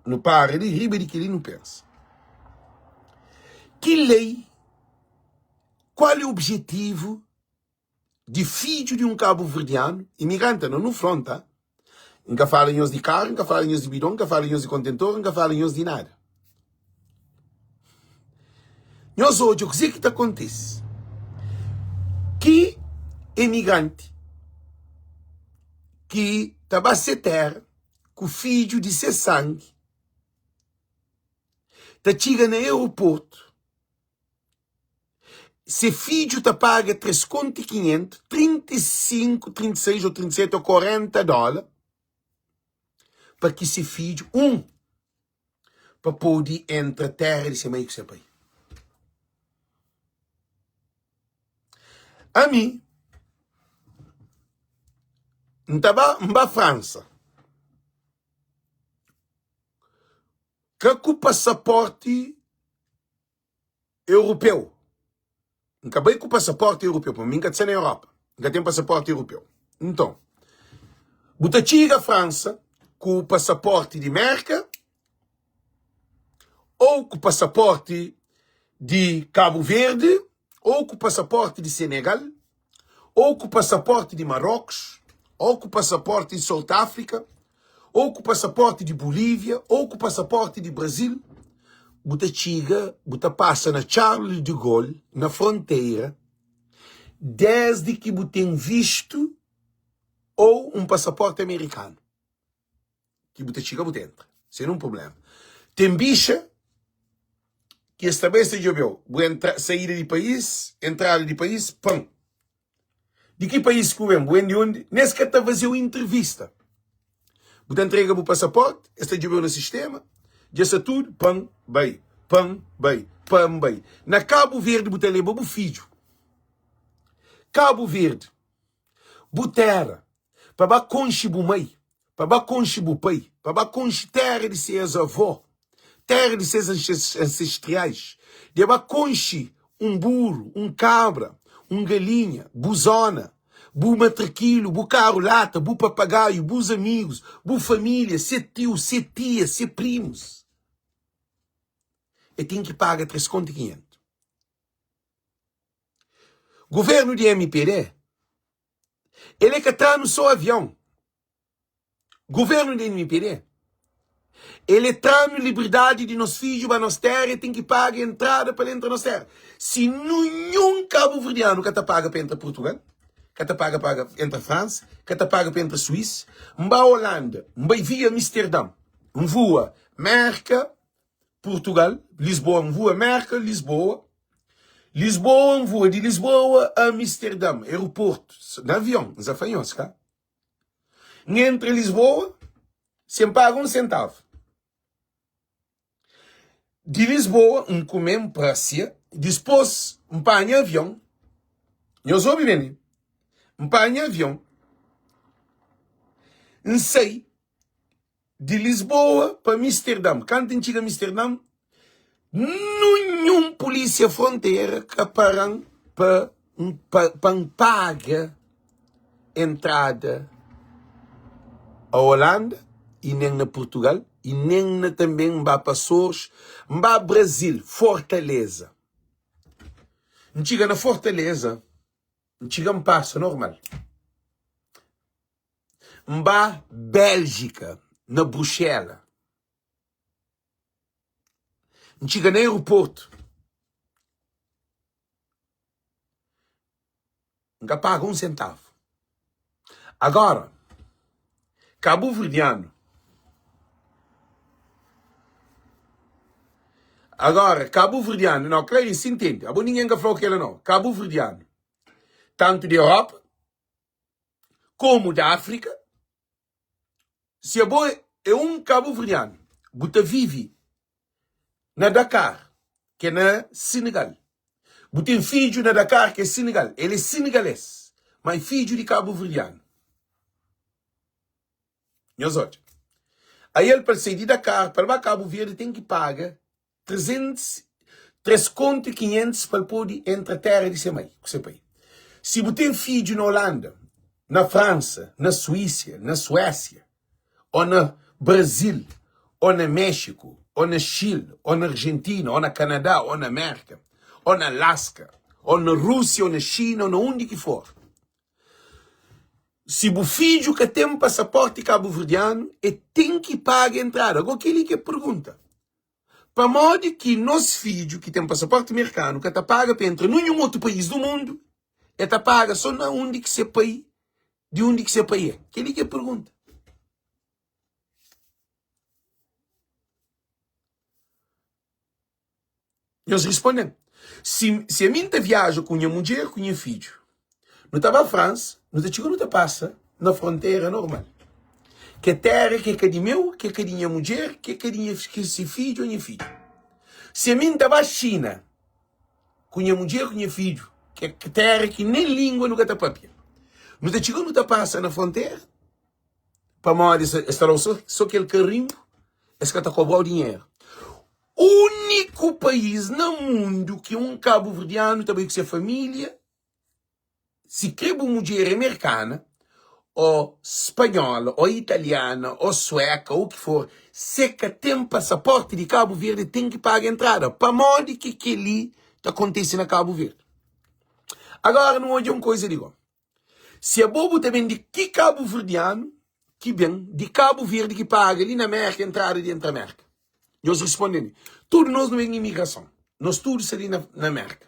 Nu para li riba di kel-li nu pensa. Ki lei, kual é objetivu di fidju di un kabuverdianu, imigranti na nu fronta, N ka fala nhos di karu, N ka fala nhos di bidon, N ka fala nhos di kontentor, N ka fala nhos di nada. Nhos odja kuzê ki ta kontise. Ki imigranti ki ta ba se téra ku fidju di se sangi ta txiga na aeroportu, se fidju ta paga 3 kontu i 500, 35, 36 ou 37 ou 40 dóla pa ki se fidju, un, pa pode entra téra di se mai ku se pai. Ami, N ta ba, N ba Fransa ka ku pasaporti europeu. N ka bai ku pasaporti europeu, pamodi mi N ka ta sta na Europa. N ka ten pasaporti europeu. Nton, bu ta txiga Fransa ku pasaporti di Merka ou ku pasaporti di Kabu Verdi ou ku pasaporti di Senegal ou ku pasaporti di Marocos ou ku pasaporti di South Africa ou ku pasaporti di Bolívia ou ku pasaporti di Brasil, bu ta txiga, bu ta pasa na Charles de Gaulle, na fronteira, desdi ki bu ten vistu ou un pasaporti amerikanu. Ki bu ta txiga bu ta entra, sen un prublema. Ten bixa ki es ta bai es ta djobe-u, bu entra, saída di país, entrada di país, pan. Di ki país ki bu ben? Bu ben di undi? Nes ka ta faze-u intrivista. Bu ta ntrega bu pasaporti, es ta djobe-u na sistema, dja sta tudu, pan, bai, pan, bai, pan, bai. Na Kabu Verdi bu ta leba bu fidju. Kabu Verdi, bu tera, pa ba konxe bu mai, pa ba konxe bu pai, pa ba konxe tera di ses avó, tera di ses ansestriais, de ba konxe un buru, un kabra, un galinha, bu zona, bu matrakilu, bu karu lata, bu papagaiu, bus amigus, bu familia, se tiu, se tia, se primus. E ten ki paga 3 kontu i 500. Governu di MPD, el é ka tra-nu só avion. Governu di MPD, el é tra-nu liberdadi di nos fidju ba nos téra, el ten ki paga entrada pa el entra nos téra. Si ninhun kabuverdianu ka ta paga pa entra Purtugal, ka ta paga pa entra Fransa, ka ta paga pa entra Suísa, N ba Holanda, N bai via Amisterdam, N voa Merka, Purtugal, Lisboa, N voa Merka, Lisboa, Lisboa, N voa di Lisboa a Amisterdam, aeroportu, na avion, N sa fla nhos, ka? N entra Lisboa sen paga un sentavu. Di Lisboa N kume, N pasia, dispôs N panha avion. Nhos obi ben li. N panha avion, N sai di Lisboa pa Amsterdam. Kantu N txiga Amsterdam, ninhun pulísia frontera ka para-m pa pa N paga entrada a Holanda i nen na Purtugal i nen na tanbe N ba pa Açores, N ba Brazil, Fortaleza. N txiga na Fortaleza, N txiga N pasa normal. N ba Béljika, na Bruxela. N txiga na aeroportu, N ka paga un sentavu. Agora, kabuverdianu, agora kabuverdianu, nau, Clarice, intende, abo ningen ka fla-u kela nau, kabuverdianu, tantu di Europa, komu di Áfrika, si abo é un kabuverdianu, bu ta vive na Dakar, ki é na Senegal. Bu ten fidju na Dakar, ki é Senegal. El é senegalês, má é fidju di kabuverdianu. Nhos odja. Aí el pa el sai di Dakar pa el ba Kabu Verdi ten ki paga 300, 3 kontu i 500 pa el pode entra téra di se mai ku se pai. Si bu ten fidju na Holanda, na Fransa, na Suísia, na Suésia, ô na Brazil, ô na Méxiku, ô na Xile, ô na Argentina, ô na Kanadá, ô na Mérka, ô na Alaska, ô na Rúsia, ô na Xina, ô na undi ki for, si bu fidju ka ten pasaporti kabuverdianu, el ten ki paga entrada. Agó kel-li ki é pergunta. Pamodi ki nos fidju ki ten pasaporti merkanu ka ta paga pa entra ninhun otu país du mundu, el ta paga so na undi ki se pai, di undi ki se pai é? Kel-li ki é pergunta. Nhos responde-m, si, si ami N ta viaja ku nha mudjer ku nha fidju, nu ta ba Fransa, nu ta txiga nu ta pasa na frontera normal, ke téra ke ka di meu, ke ka di nha mudjer, ke ka di nha ke se fidju ô nha fidju. Si ami N ta ba Xina ku nha mudjer ku nha fidju, ke téra ki nen língua nu ka ta papia, nu ta txiga nu ta pasa na frontera, pamodi es ta da-u so kel karinbu, es ka ta kobra-u dinheru. Úniku país na mundu ki un kabuverdianu ta bai ku se família, si kre bu mudjer é merkana, ô spanhola, ô italiana, ô sueka, ô ki for, se ka ten pasaporti di Kabu Verdi ten ki paga entrada. Pamodi ki kel-li ta kontise na Kabu Verdi? Agora nu odja un koza li go. Si abo bu ta ben di ki kabuverdianu ki ben di Kabu Verdi ki paga li na Merka entrada di entra Merka? Nhos responde-m. Tudu nos nu ben imigrason. Nos tudu sta li na, na Merka.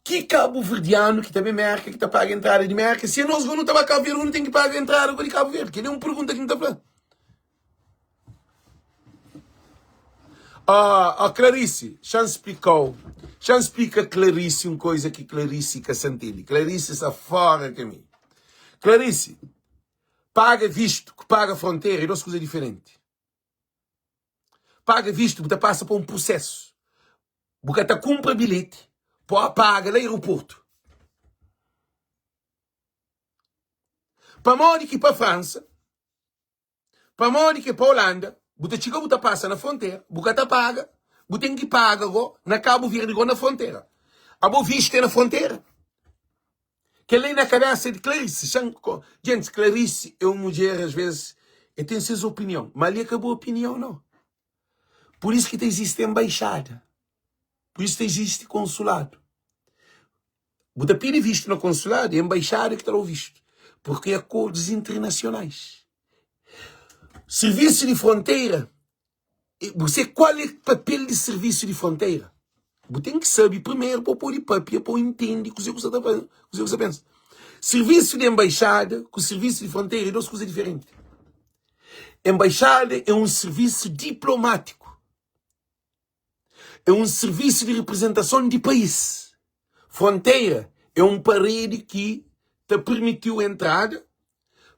Ki kabuverdianu ki ta ben Merka ki ta paga entrada di Merka? Si anos go nu ta ba Kabu Verdi, nu ten ki paga entrada go di Kabu Verdi. Kel-li é un pergunta ki N ta fla. Ah, ah, Clarice, xa-m splika-u. Xa-m splika Clarice un koiza ki Clarice ka sa ntende. Clarice sta fora kaminhu. Clarice, paga vistu ku paga frontera é dos kuza diferenti. Paga vistu bu ta pasa pa un prusesu. Bu ka ta kunpra bilheti pa paga la aeroportu. Pamodi ki pa Fransa Pamodi ki pa Holanda bu ta txiga bu ta pasa na frontera bu ka ta paga bu ten ki paga go na Cabo Verde go na frontera abo visto é na frontera kel li na kabesa di Clarice xan gente Clarice é um mudjer as vezes é ten ses opinion ma ali é ka bu opinion não por isso ki ta existe embaixada por isso ta existe consulado Bu ta pidi vistu na konsuladu, é enbaixada ki ta da-u vistu, purki é akordus internasionais. Sirvisu di frontera, bu se kual é papel di sirvisu di frontera? Bu ten ki sabe primeru pa bu pode papia, pa bu intende kuzê ku sa ta kuzê ku sa pensa. Sirvisu di enbaixada ku sirvisu di frontera é dos kuza diferenti. Enbaixada é un sirvisu diplomátiku. É un sirvisu di riprizentason di país. Frontera é un paredi ki ta pirmitiu entrada.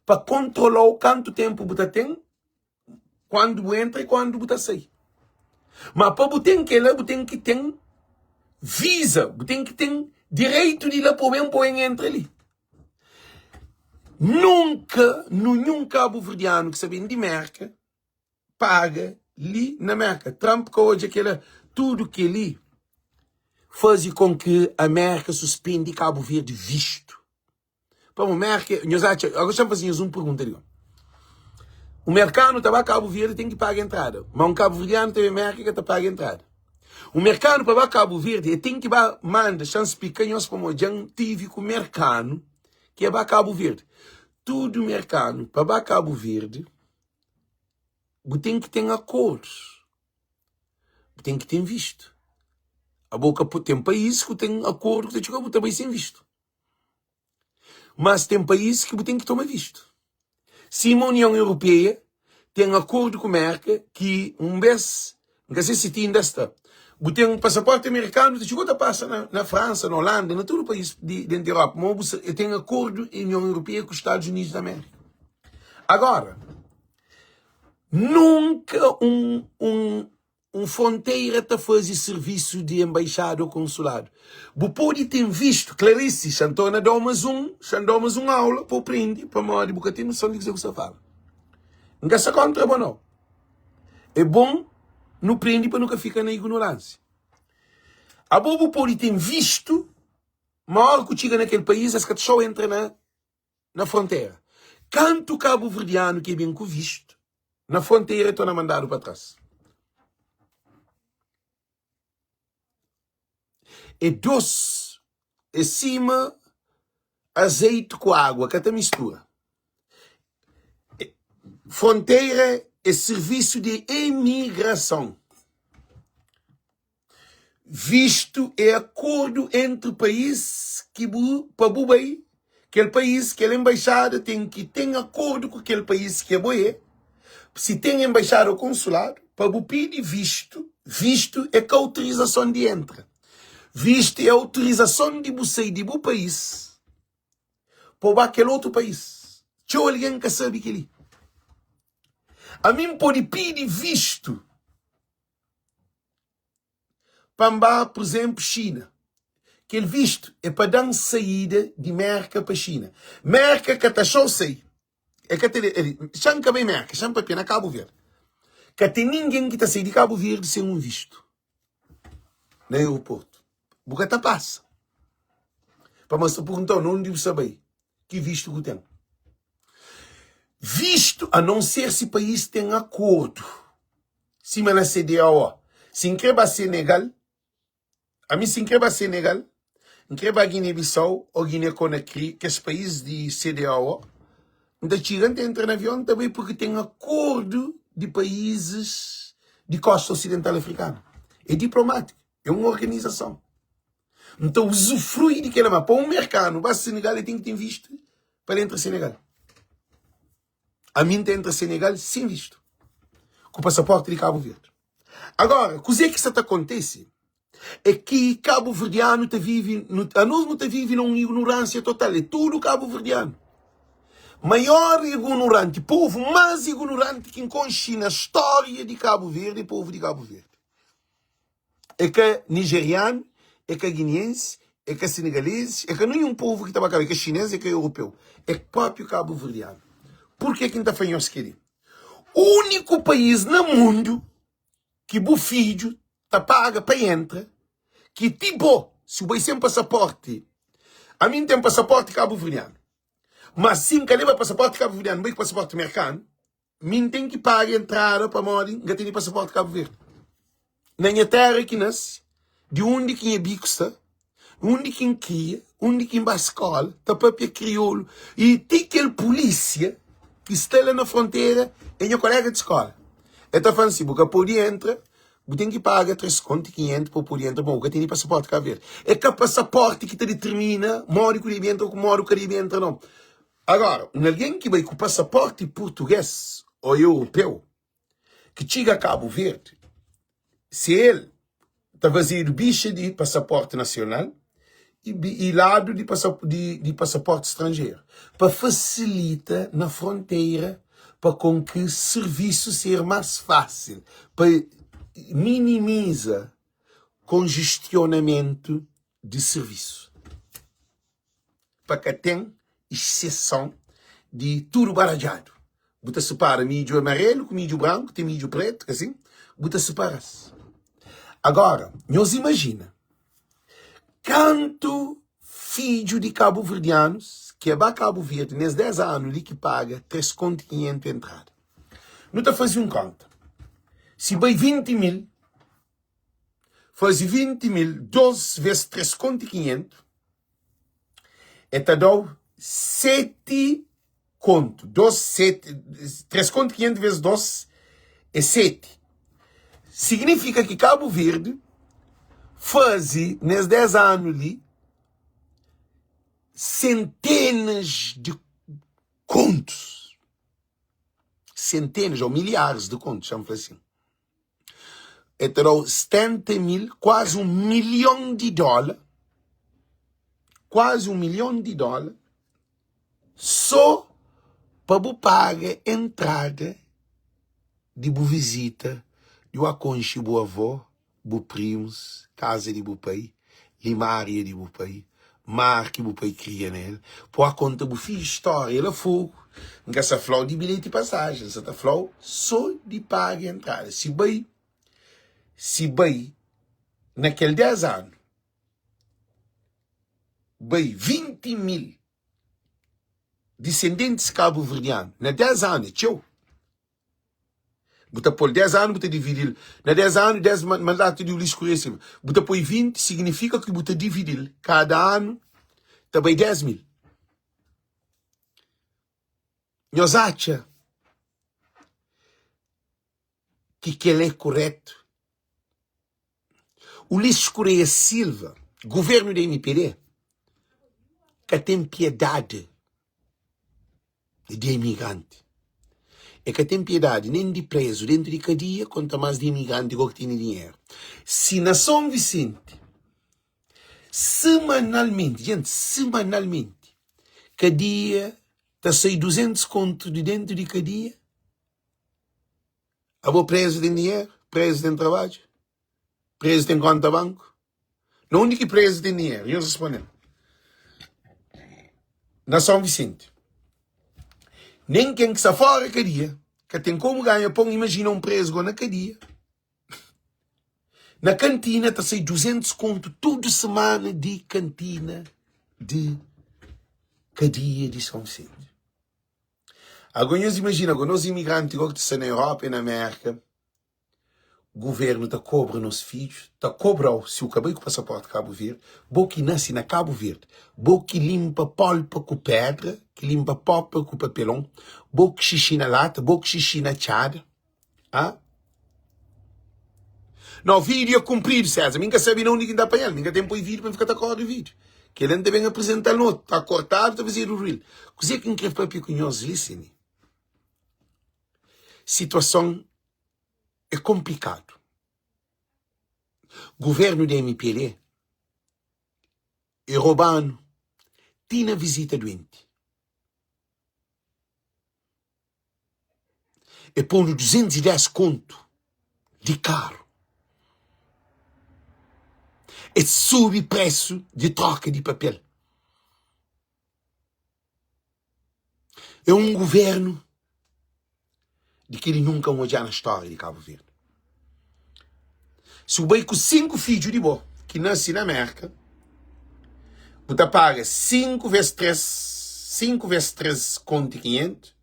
pa kontrola-u kantu ténpu bu ta ten, kuandu bu entra i kuandu bu ta sai. Ma pa bu ten kela, bu ten ki ten visa, bu ten ki ten direitu di la pa bu ben pa bu entra li. Nunka ninhun kabuverdianu ki sta ben di Merka paga li na Merka. Trump ka odja kela. Tudu keli faze kon ki Amerika suspendi Kabu Verdi vistu. Pamo Merka, nhos atxa, agora xa-m faze nhos un pergunta li. Un merkanu ta ba Kabu Verdi ten ki paga entrada, ma un kabuverdianu ta ben Merka ka ta paga entrada. Un merkanu pa ba Kabu Verdi e ten ki ba manda, xa-m splika nhos pamo dja-m tivi ku merkanu ki e ba Kabu Verdi. Tudu merkanu pa ba Kabu Verdi bu ten ki ten akordus, bu ten ki ten vistu. Abo ka ten país ku ten akordu ku ta txiga bu ta bai sen vistu. Mas ten país ki bu ten ki toma vistu. Sima União Europeia ten akordu ku Merka ki un bes, N ka se si ti inda sta, bu ten pasaporti amerikanu ta txiga ta pasa na, na Fransa, na Holanda, na tudu país di dentu Europa, ma bu ten akordu União Europeia ku Estados Unidos da América. Agora, nunka un, un, un fronteira ta faze sirvisu di enbaixada ô konsuladu. Bu pode ten vistu, Clarice, xa N torna da-u más un, xa N da-u más un aula pa bu prende, pamodi bu ka ten noson di kuzê ku bu sta fala. N ka sta kóntra bo, nau. É bon nu prende pa nu ka fika na ignoránsia. Abo bu pode ten vistu, ma óra ku txiga na kel país es ka ta txeu entra na na frontera. Kantu kabuverdianu ki ben ku vistu na frontera e torna mandadu pa tras. É dos, é sima azeite ku água, ka ta mistura. Frontera é servisu di emigrason. Vistu é akordu entri país ki bu pa bu bai kel país kel enbaixada ten ki ten akordu ku kel país ki abo é si ten enbaixada ou konsuladu pa bu pidi vistu vistu é ka autorizason di entra vistu é autorizason di bu sai di bu país pa bu ba kel otu país txeu algen ka sabe keli ami n pode pidi vistu Pa N ba, pur izénplu, Xina, kel vistu é pa da-m saída di Mérka pa Xina. Mérka ka ta xa-u sai. É ka ta Xa-m ka bai Mérka, xa-m papia na Kabu Verdi. Ka ten ningen ki ta sai di Kabu Verdi sen un vistu na aeroportu. Bu ka ta pasa. Pamodi es ta pergunta-u na undi bu sta bai, ki vistu ku ten. Vistu, a non ser si país ten akordu. Sima na CDAO. Si N kre ba Senegal, ami si N kre ba Senegal, N kre ba Guiné-Bissau ô Guiné-Conakry, kes país di CDAO, N ta txiga, N ta entra na avion, N ta bai purki ten akordu di paízis di kosta osidental afrikanu. É diplomátiku, é un organizason. N ta uzufrui di kela, ma pa un merkanu ba Senegal, el ten ki ten vistu pa el entra Senegal. Ami N ta entra Senegal sen vistu, ku pasaporti di Kabu Verdi. Agora, kuzê ki sa ta kontese é ki kabuverdianu ta vive, anos nu ta vive na un ignoránsia total, é tudu kabuverdianu. Maior ignoranti, povu más ignoranti ki N konxe na stória di Kabu Verdi é povu di Kabu Verdi. É ka nigerianu, é ka guineense, é ka senegalezes, é ka ninhun povu ki ta ba kaba, é ka xinês, é ka europeu, é própriu kabuverdianu. Purkê ki N ta fla nhos kel-li? Úniku país na mundu ki bu fidju ta paga pa entra, ki ti bo, si bu bai sen pasaporti, ami N ten pasaporti kabuverdianu, ma si N ka leba pasaporti kabuverdianu, N bai ku pasaporti merkanu, Mi N ten ki paga entrada pamodi N ka tene pasaporti Kabu Verdi. Na nha tera ki nase, di undi ki nha biku sta, undi ki N kria, undi ki N ba skola, ta papia kriolu i ti kel pulisia ki sta la na frontera é nha kolega di skola. El ta fla-m si, bu ka pode entra, bu ten ki paga 3 kontu 500 pa bu pode entra pamodi bu ka tene pasaporti Kabu Verdi. É ka pasaporti ki ta ditirmina modi ku debe entra ku modi ku ka debe entra, nau. Agora, un algen ki bai ku pasaporti purtuges o europeu ki txiga Kabu Verdi, si el ta fazedu bixa di pasaporti nasional. i ladu di di pasaporti stranjeru pa fasilita na frontera pa kon ki sirvisu ser más fásil pa minimiza konjestionamentu di sirvisu pa ka ten exseson di tudu baradjadu bu ta sipara midju amarelu ku midju branku ten midju pretu asin bu ta sipara-s agora nhos imajina Kantu fidju di kabuverdianus ki é ba Kabu Verdi nes 10 anu li ki paga 3 kontu 500 entrada. Nu ta faze un konta. Si bai 20 mil, faze 20 mil 2 ves 3 kontu 500, e ta dau 7 kontu. 2, 7, 3 kontu 500 ves 2 é 7. Signifika ki Kabu Verdi faze nes 10 anu li sentenas di kontus. Sentenas ou milhares di kontus, xa-m fla sin. E ta da-u 70 mil, kuazi un milhon di dóla, kuazi un milhon di dóla, sô pa bu paga entrada di bu vizita di bu konxe bu avó, bu primus, kaza di bu pai, limária di bu pai, mar ki bu pai kria na el, pa bu konta bu fidju stória la Fogu. N ka sta fla-u di bilheti pasajen, N sa ta fla-u sô di paga entrada. Si bai, si bai na kel 10 anu, bai 20 mil disendentis kabuverdianu na 10 anu, é txeu. Bu ta pô-l 10 anu, bu ta dividi-l na 10 anu, 10 mandatu di Ulisses Correia Silva. Bu ta poi 20, signifika ki bu ta dividi-l kada anu ta bai 10 mil. Nhos atxa ki kel é kuretu? Ulisses Correia Silva, governu di MPD ka ten piedadi di imigranti. E ka ten piedadi nen di prezu dentu di kadia, konta mas di imigranti go ki tene dinheru. Si na Son Visenti, semanalmenti, jenti, semanalmenti, kadia ta sai 200 kontu di dentu di kadia, Abo prezu ten dinheru? Prezu ten trabadju? Prezu ten konta banku? Na undi ki prezu ten dinheru? Nhos responde-m. Na São Vicente. Nen ken ki sta fora kadia ka ten komu ganha pon. Imajina un prezu go na kadia. Na kantina ta sai 200 kontu tudu semana di kantina di kadia di São Vicente. Ago nhos imajina ago nos imigranti go ki ta sta na Europa e na Merka, guvernu ta kobra nos fidjus, ta kobrau si u ka bai ku pasaporti Kabu Verdi, bo ki nasi na Kabu Verdi, bo ki limpa polpa ku pedra, ki limpa popa ku papelon, bo ki xixi na lata, bo ki xixi na txada, ah? No, vídeo é comprido, César. Mim ka sabe na onde que tá apanhando. Mim ka tem põe vídeo para ficar tá corre vídeo. Que ele não bem apresentar no outro. Tá cortado, tá fazer o reel. Kuzê que quer papi com nós, listen. Situação é complicado. Governo da MPLA é roubando. Tina visita doente. E pô-nu 210 kontu di karu. E subi presu di troka di papel. É un guvernu di kel nunka N odja na stória di Kabu Verdi. Si bu bai ku 5 fidju di bo ki nase na Merka, bu ta paga 5 ves 3, 5 ves 3 kontu i 500,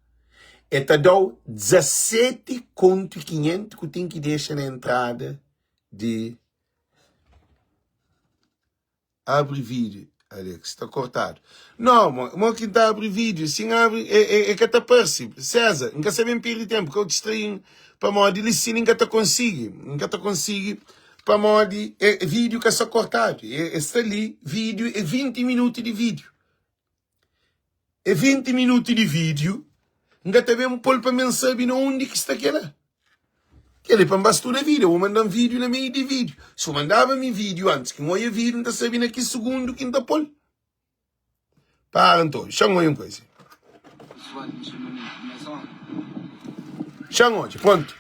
e ta da-u 17 kontu i 500 ku ten ki dexa na entrada di Abri vídeo Alex sta kortadu. No mo, mo ki ta abri vídeo sin abri e, e, e ka ta parse. César, N ka sa ben perde tempo, ka u distraí-m pamodi li sin N ka ta konsigi. N ka ta konsigi pamodi e, vídeo ka sta kortadu. E, e sta li, vídeo é 20 minutu di vídeo. É 20 minutu di vídeo, N ka ta ben pô-l pa mi N sabe na undi ki sta kela. Kel-li é pa N ba studa vida. Bu manda-m vídiu na meiu di vídiu. Si bu mandaba mi vídiu antis ki N oia vídiu, N ta sabe na ki sugundu ki N ta pô-l. Para nton, xa-m oia un kuza. Xa-m odja, prontu.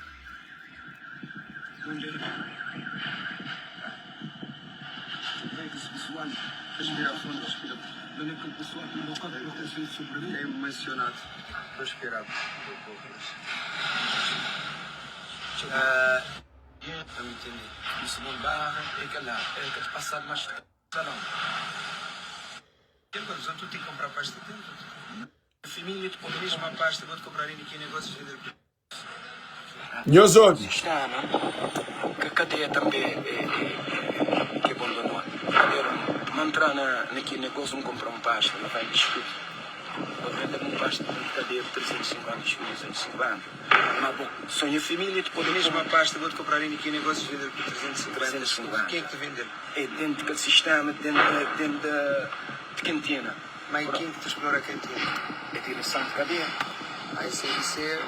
Nhos obi. É dentro kel sistema, dentro da, dentro da de cantina. Ma e ken ki ta explora cantina? É direção de cadeia. Ah, isso é, isso é,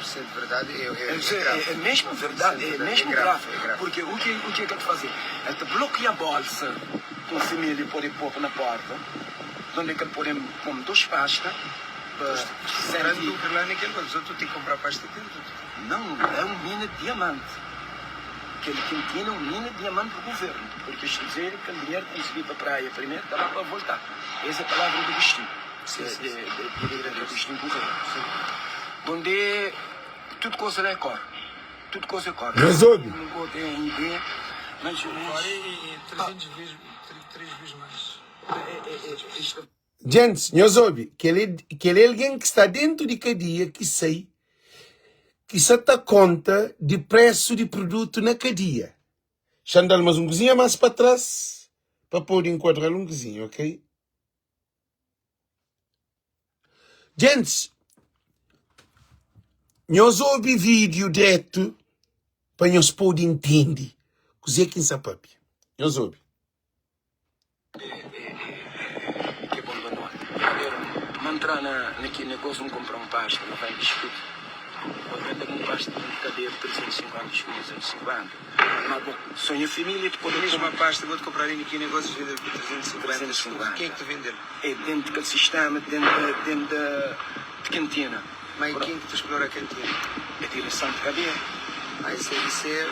isso é de verdade, é, é, é grave. É, é mesmo verdade, Isso é mesmo é grave, grave. é grave. Porque o que, o que é que ele te fazer? Ele te bloqueia a bolsa com família pode pôr na porta, onde é que ele pode pôr duas pastas para Grande sentir. do que lá naquele, mas os outros têm que comprar pasta dentro. Não, é um mina de diamante. Kel kintina é un mina di diamante di governu, purki es ta dizer kel dinheru ki konsigi pa praia primeru ta ba pa volta. Es é palavra di Agostinho, di Agostinho Correia. Donde tudu koza la é kor, tudu koza é kor. Nhos obi? Nu ten ideia, mas Kor é 300 vezes, 3 vezes mais. Gentis, nhos obi, kel é kel é algen ki sta dentu di kadia ki sai, ki sa ta konta di presu di produtu na kadia. Xa-m da-l mas un kuzinha mas pa tras pa pode inkuadra-l un kuzinha, ok? Gentis, nhos obi vídiu dretu pa nhos pode intende kuzê ki N sa papia. Nhos obi. Ke bon pa no. Primeru, N entra na ki negosu, N kunpra un pasta, 90 escudu. N vende un pasta di kabelu 350 escudu, 250. Ma bo, so nha familia ki pode Mesma pasta bo ta kunpra ali na ki negosu, vende-l pa 350 escudu. 350. Ken ki ta vende-l? É dentu kel sistema, dentu dentu di kantina. Ma e ken ki ta explora kantina? É direson di kabelu. Ah, isso é, isso é,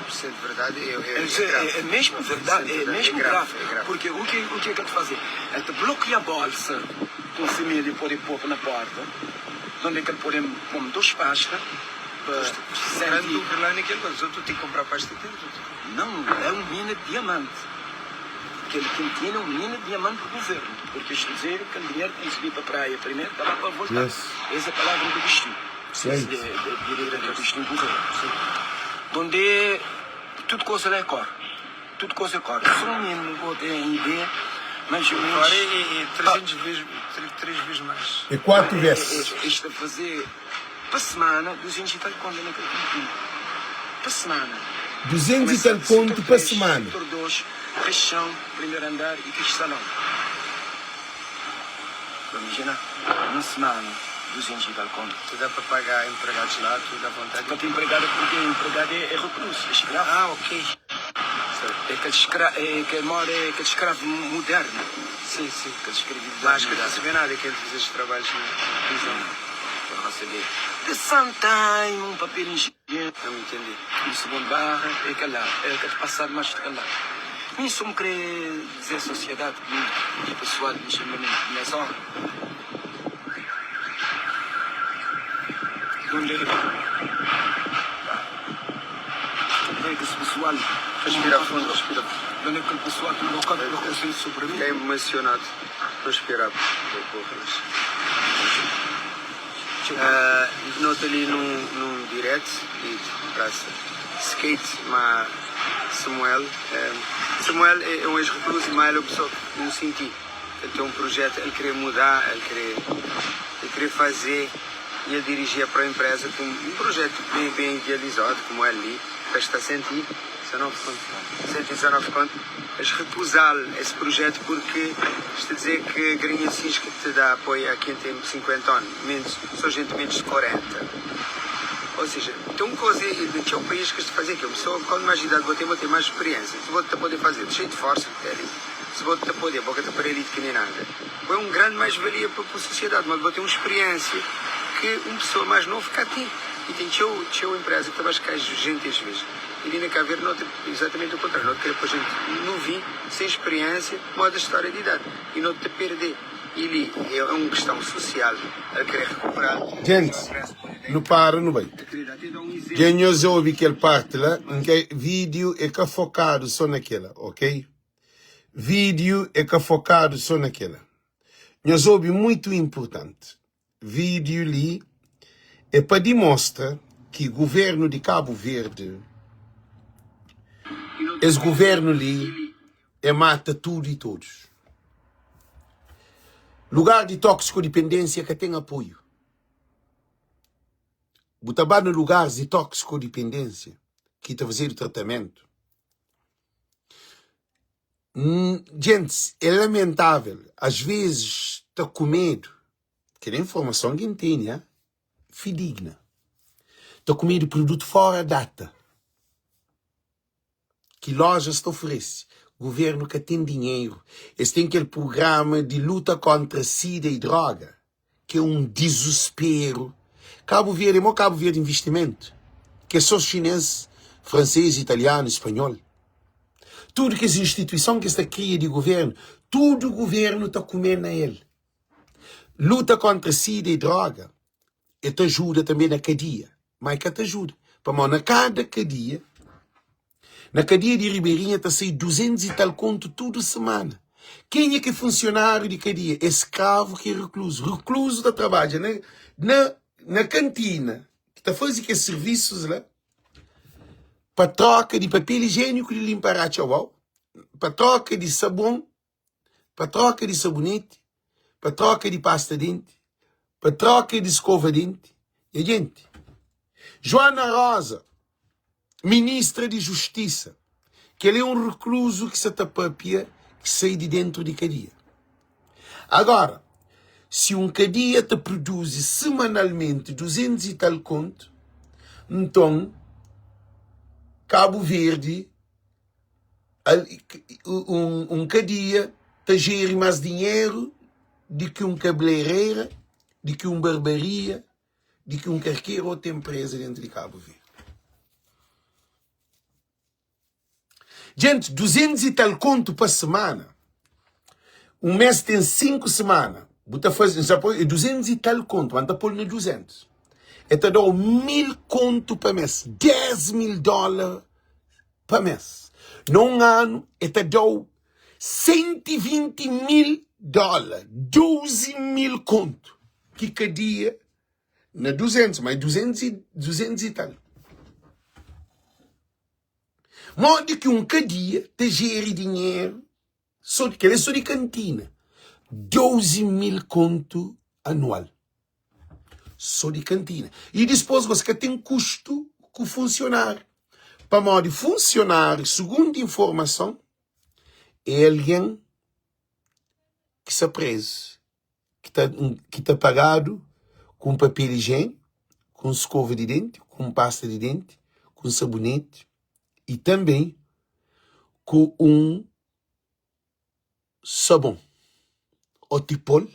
isso é de verdade, é, é, é grave. É mesmo verdade, Isso é mesmo grave, grave. é grave. Porque o que, o que é que ele te fazer? Ele te bloqueia a bolsa com família pode pôr na porta, onde é que ele pode pôr duas pastas para Grande sentir. do que lá naquele, mas os outros têm que comprar pasta dentro. Não, é um mina de diamante. Aquele cantina é um mina de diamante do governo. Porque eles dizer que o dinheiro que recebi para a praia primeiro estava para voltar. Yes. Essa é a palavra do Agostinho. Right. De Agostinho Correia. Onde tudo coisa é cor. Tudo coisa é cor. Só um menino tem ideia, mas o Agora é, é 300 vezes, 3 vezes mais. É 4 vezes. Isto a fazer para semana, 200 e tal conto naquele cantinho. Para semana. 200 e tal conto pa semana. Setor 2, Rechão, primeiro andar e Cristalão. Vamos imaginar, uma semana, 200 e tal conto. Tu dá para pagar empregados lá, tu dá vontade. Para ter empregado, porque empregado é recluso, é escravo. Ah, ok. É aquele escravo, é aquele mora, é aquele escravo moderno. Sim, sim. Aquele escravidão Mas que moderna. receber nada, que ele fez esses trabalhos na prisão. Para receber. De Santaim, um papel higiênico. Não me entendi. No segundo barra, é aquele lá, é aquele passado mais que lá. Nem só me querer dizer sociedade e pessoal, me chama na zona. Onde é que esse pessoal Respira fundo, respira fundo. Onde é que o pessoal que não pode reconhecer sobre mim? Fiquei emocionado. Respirar. Noto ali num direct e praça skate, mas Samuel, Samuel é um ex-recluso, mas ele é uma pessoa que não senti. Ele tem um projeto, ele queria mudar, ele queria fazer e ele dirigia para a empresa com um projeto bem, bem idealizado, como é ali, custa 119 conto. 119 conto. Eles recusaram esse projeto porque isto a dizer que a Grinha Cisca te dá apoio a quem tem 50 anos, menos, só gente menos de 40. Ou seja, ten un koza e na txeu país ki es ta faze ki un pesoa kond más idadi bo ten bo ten más speriensia si bo ta pode faze xei di forsa di tele si bo ta pode bo ka ta paralítiku nem nada bo é un grandi mais valia pa pa sosiedadi mas bo ten un speriensia ki un pesoa más novu ka ten i ten txeu txeu empresa ki ta baska jenti es vez i li na Cabo Verde no ta exatamente o kontrariu no ta kre poi jenti novinhu sem speriensia modi storia di idadi i no ta perde. I li é un questão social, el kre recuperal. Gentis, nu para nu bai. Dja nhos obi kel parti la, nka video é ka fokadu so na kela, ok? Video é ka fokadu so na kela. Nhos obi muito importanti. Video li é pa dimostra ki governu di Cabo Verde, es governu li é mata tudu e todos. Lugar di toxikodipendênsia ka ten apoiu. Bu ta ba na lugaris di toxikodipendênsia ki ta fazedu tratamentu. Gentis, é lamentável, às vezes ta kumedu, kel informason ki N tene, ha, fidigna, ta kumedu produtu fora data. Ki lojas ta oferese. Governu ka ten dinheru. Es ten kel prugrama di luta kontra sida i droga, ki é un dizusperu. Kabu Verdi é mo Kabu Verdi Investimentu, ki é so xinês, fransês, italianu, spanhol. Tudu kes instituison ki es ta kria di governu, tudu governu ta kume na el. Luta kontra sida i droga e ta ajuda tanbe na kadia, ma e ka ta ajuda, pamodi na kada kadia, na kadia di Ribeirinha ta sai 200 i tal kontu tudu semana. Kenha ki é funsionáriu di kadia? É skravu ki é rekluzu. Rekluzu ta trabadja na na na kantina ki ta faze kes sirvisus la pa troka di papel ijieniku di linpa ratxa wau, pa troka di sabon pa troka di saboneti, pa troka di pasta denti, pa troka di skova denti. Nha genti, Joana Rosa, ministra di Justisa, kel é un rekluzu ki sa ta papia ki sai di dentru di kadia. Agora, si un kadia ta produzi semanalmenti 200 i tal kontu, nton Kabu Verdi Un kadia ta jeri más dinheru di ki un kabeleireira, di ki un barbaria, di ki un karker otu enpreza dentu di Kabu Verdi. Djenti, 200 i tal kontu pa semana, un mes ten 5 semana, bu ta faze, N sa poi, é 200 i tal kontu, ma N ta pô-l na 200, e ta da-u 1000 kontu pa mes, 10 mil dólar pa mês. Na un anu, e ta da-u 120 mil dóla, 12 mil kontu, ki kadia na 200, ma é 200 i, 200 i tal. Modi ki un kadia ta jeri dinheru, so, kel é so di kantina, 12 mil kontu anual. So di kantina. I dispôs gos ka ten kustu ku funsionáriu. Pamodi funsionáriu, sugundu informason, é algen ki sta prezu, ki ta ki ta pagadu ku un papel ijiéniku, ku un skova di denti, ku un pasta di denti, ku un saboneti i tanbe ku un sabon ô tipol,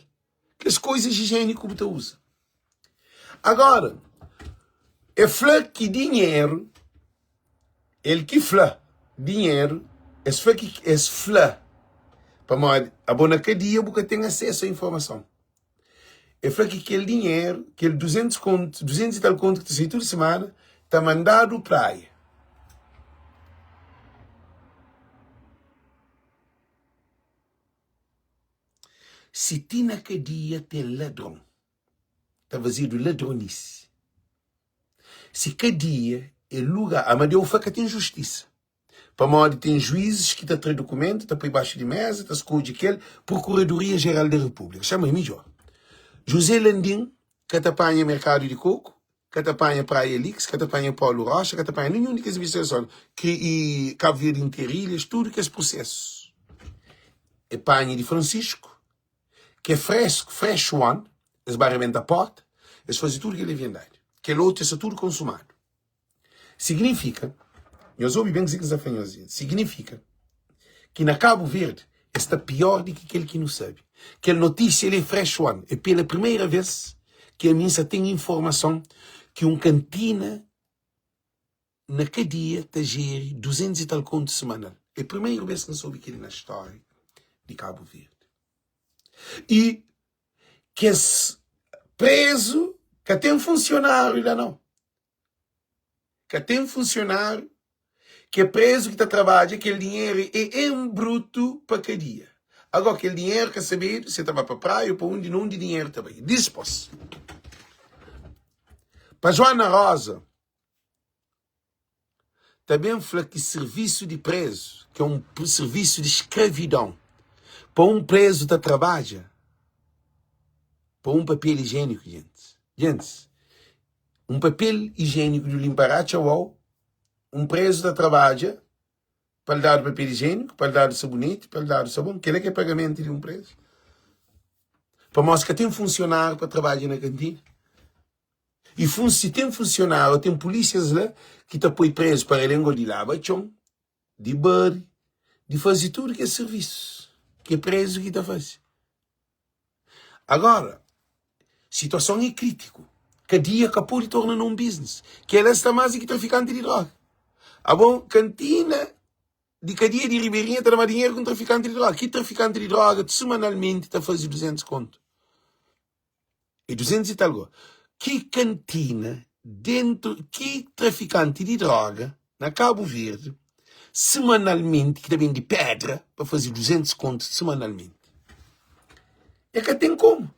kes koizas ijiéniku bu ta uza. Agora, e fla ki dinheru, el ki fla dinheru, es fla ki es fla, pamodi abo na kadia bu ka ten asesu a informason. E fla ki kel dinheru, kel 200 kontu, 200 i tal kontu ki ta sai tudu simana, ta mandadu praia. Si ti na kadia ten ladron, ta fazedu ladronisi. Si kadia é lugar, Amadeu fla ka ten justisa. Pamodi ten juizes ki ta tra dukumentu, ta poi baxu di meza, ta skodje kel Prokuradoria Jeral da Repúblika. Xama é midjor. José Landim ka ta panha merkadu di koku, ka ta panha Praia Lix, ka ta panha Paulo Rocha, ka ta panha ninhun di kes investigason ki i Cabo Verde Interilhas, tudu kes prosesu e panha di Francisco, ki é fresku, fresh one, es ba rebenta porta, es faze tudu kel leviandadi. Kel otu é sta tudu konsumadu. Signifika, nhos obi ben kuzê ki N sta fla nhos, signifika ki na Kabu Verdi es sta pior di ki kel ki nu sabe. Kel notísia li é fresh one, é pela primeira vez ki ami N sa ten informason ki un kantina na kadia ta jeri 200 i tal kontu semanal. É primeru vez ki N sobe kel-li na stória di Kabu Verdi. I kes prezu ka ten funsionáriu la nau. Ka ten funsionáriu ki é prezu ki ta trabadja, kel dinheru é en brutu pa kadia. Agó, kel dinheru ka sabedu si el ta ba pa praia o pa undi, na undi dinheru ta bai. Dispos, pa Joana Rosa ta ben fla ki sirvisu di prezu, ki é un sirvisu di skravidon, pa un prezu ta trabadja pa un papel ijieniku, gentis. Gentis, Un papel ijieniku di limpa ratxa wau, un prezu ta trabadja pa el dadu papel ijieniku, pa el dadu saboneti, pa el dadu sabon. Kel-la ki é pagamentu di un prezu. Pamodi si ka ten funsionáriu pa trabadja na kantina, i fun si ten funsionáriu ô ten pulísias la ki ta poi prezu pa relengo di laba txon, di bari, di faze tudu kes sirvisu ki é prezu ki ta faze. Agora, situason é krítiku. Kadia ka pode torna na un business. Kel-la sta más di ki trafikanti di droga. Abo, kantina di kadia di Ribeirinha ta da más dinheru ki un trafikanti di droga. Ki trafikanti di droga semanalmenti ta faze 200 kontu? É 200 i tal go. Ki kantina dentu, ki trafikanti di droga na Kabu Verdi semanalmenti ki ta bende pedra pa faze 200 kontu semanalmenti? É ka ten komu.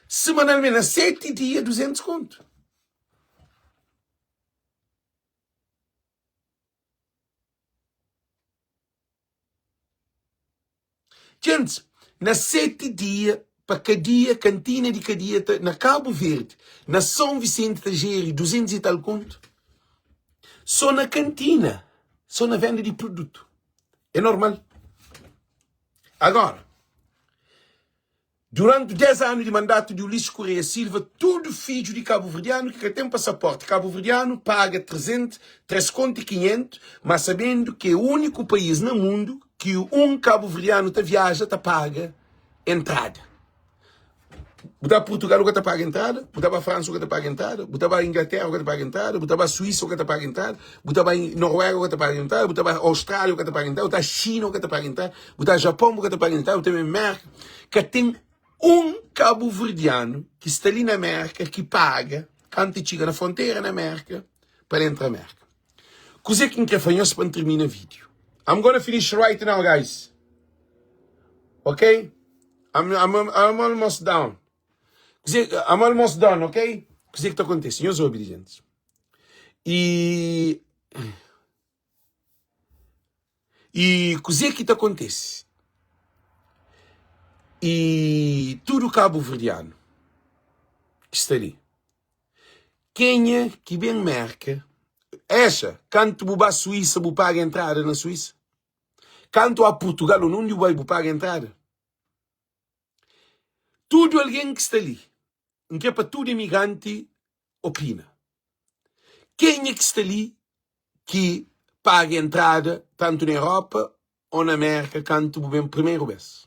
Semanalmenti, na 7 dia 200 kontu. Djentis, na seti dia pa kadia, kantina di kadia ta, na Kabu Verdi, na São Vicente ta jeri 200 i tal kontu. So na kantina, so na venda di produtu. É normal. Agora, Duranti 10 anu di mandatu di Ulisses Correia Silva, tudu fidju di kabuverdianu ki ka ten pasaporti kabuverdianu paga 300, 3 kontu i 500, ma sabendu ki é uniku país na mundu ki un kabuverdianu ta viaja ta paga entrada. Bu ta ba Purtugal bu ka ta paga entrada, bu ta ba Fransa bu ka ta paga entrada, bu ta ba Inglaterra bu ka ta paga entrada, bu ta ba Suíça bu ka ta paga entrada, bu ta ba Noruega bu ka ta paga entrada, bu ta ba Austrália bu ka ta paga entrada, bu ta Xina bu ka ta paga entrada, bu ta Japon bu ka ta paga entrada, bu ta ba Merka. Ka ten un kabuverdianu ki sta li na Merka ki paga kantu e txiga na frontera na Merka pa el entra Merka. Kuzê ki N kre fla nhos pa N tirmina vídiu? I'm gonna finish right now guys. Ok? I'm, I'm, I'm almost down. Kuzê, I'm almost done, ok? Kuzê ki ta kontise? Nhos obi li, gentis. E I kuzê ki ta kontise? I tudu kabuverdianu ki sta li, kenha ki ben Merka, exa, kantu bu ba Suísa bu paga entrada na Suísa? Kantu a Purtugal ô undi bu bai bu paga entrada? Tudu algen ki sta li, N kre pa tudu imigranti opina. Kenha ki sta li ki paga entrada tantu na Europa ô na Merka kantu bu ben primeru bes?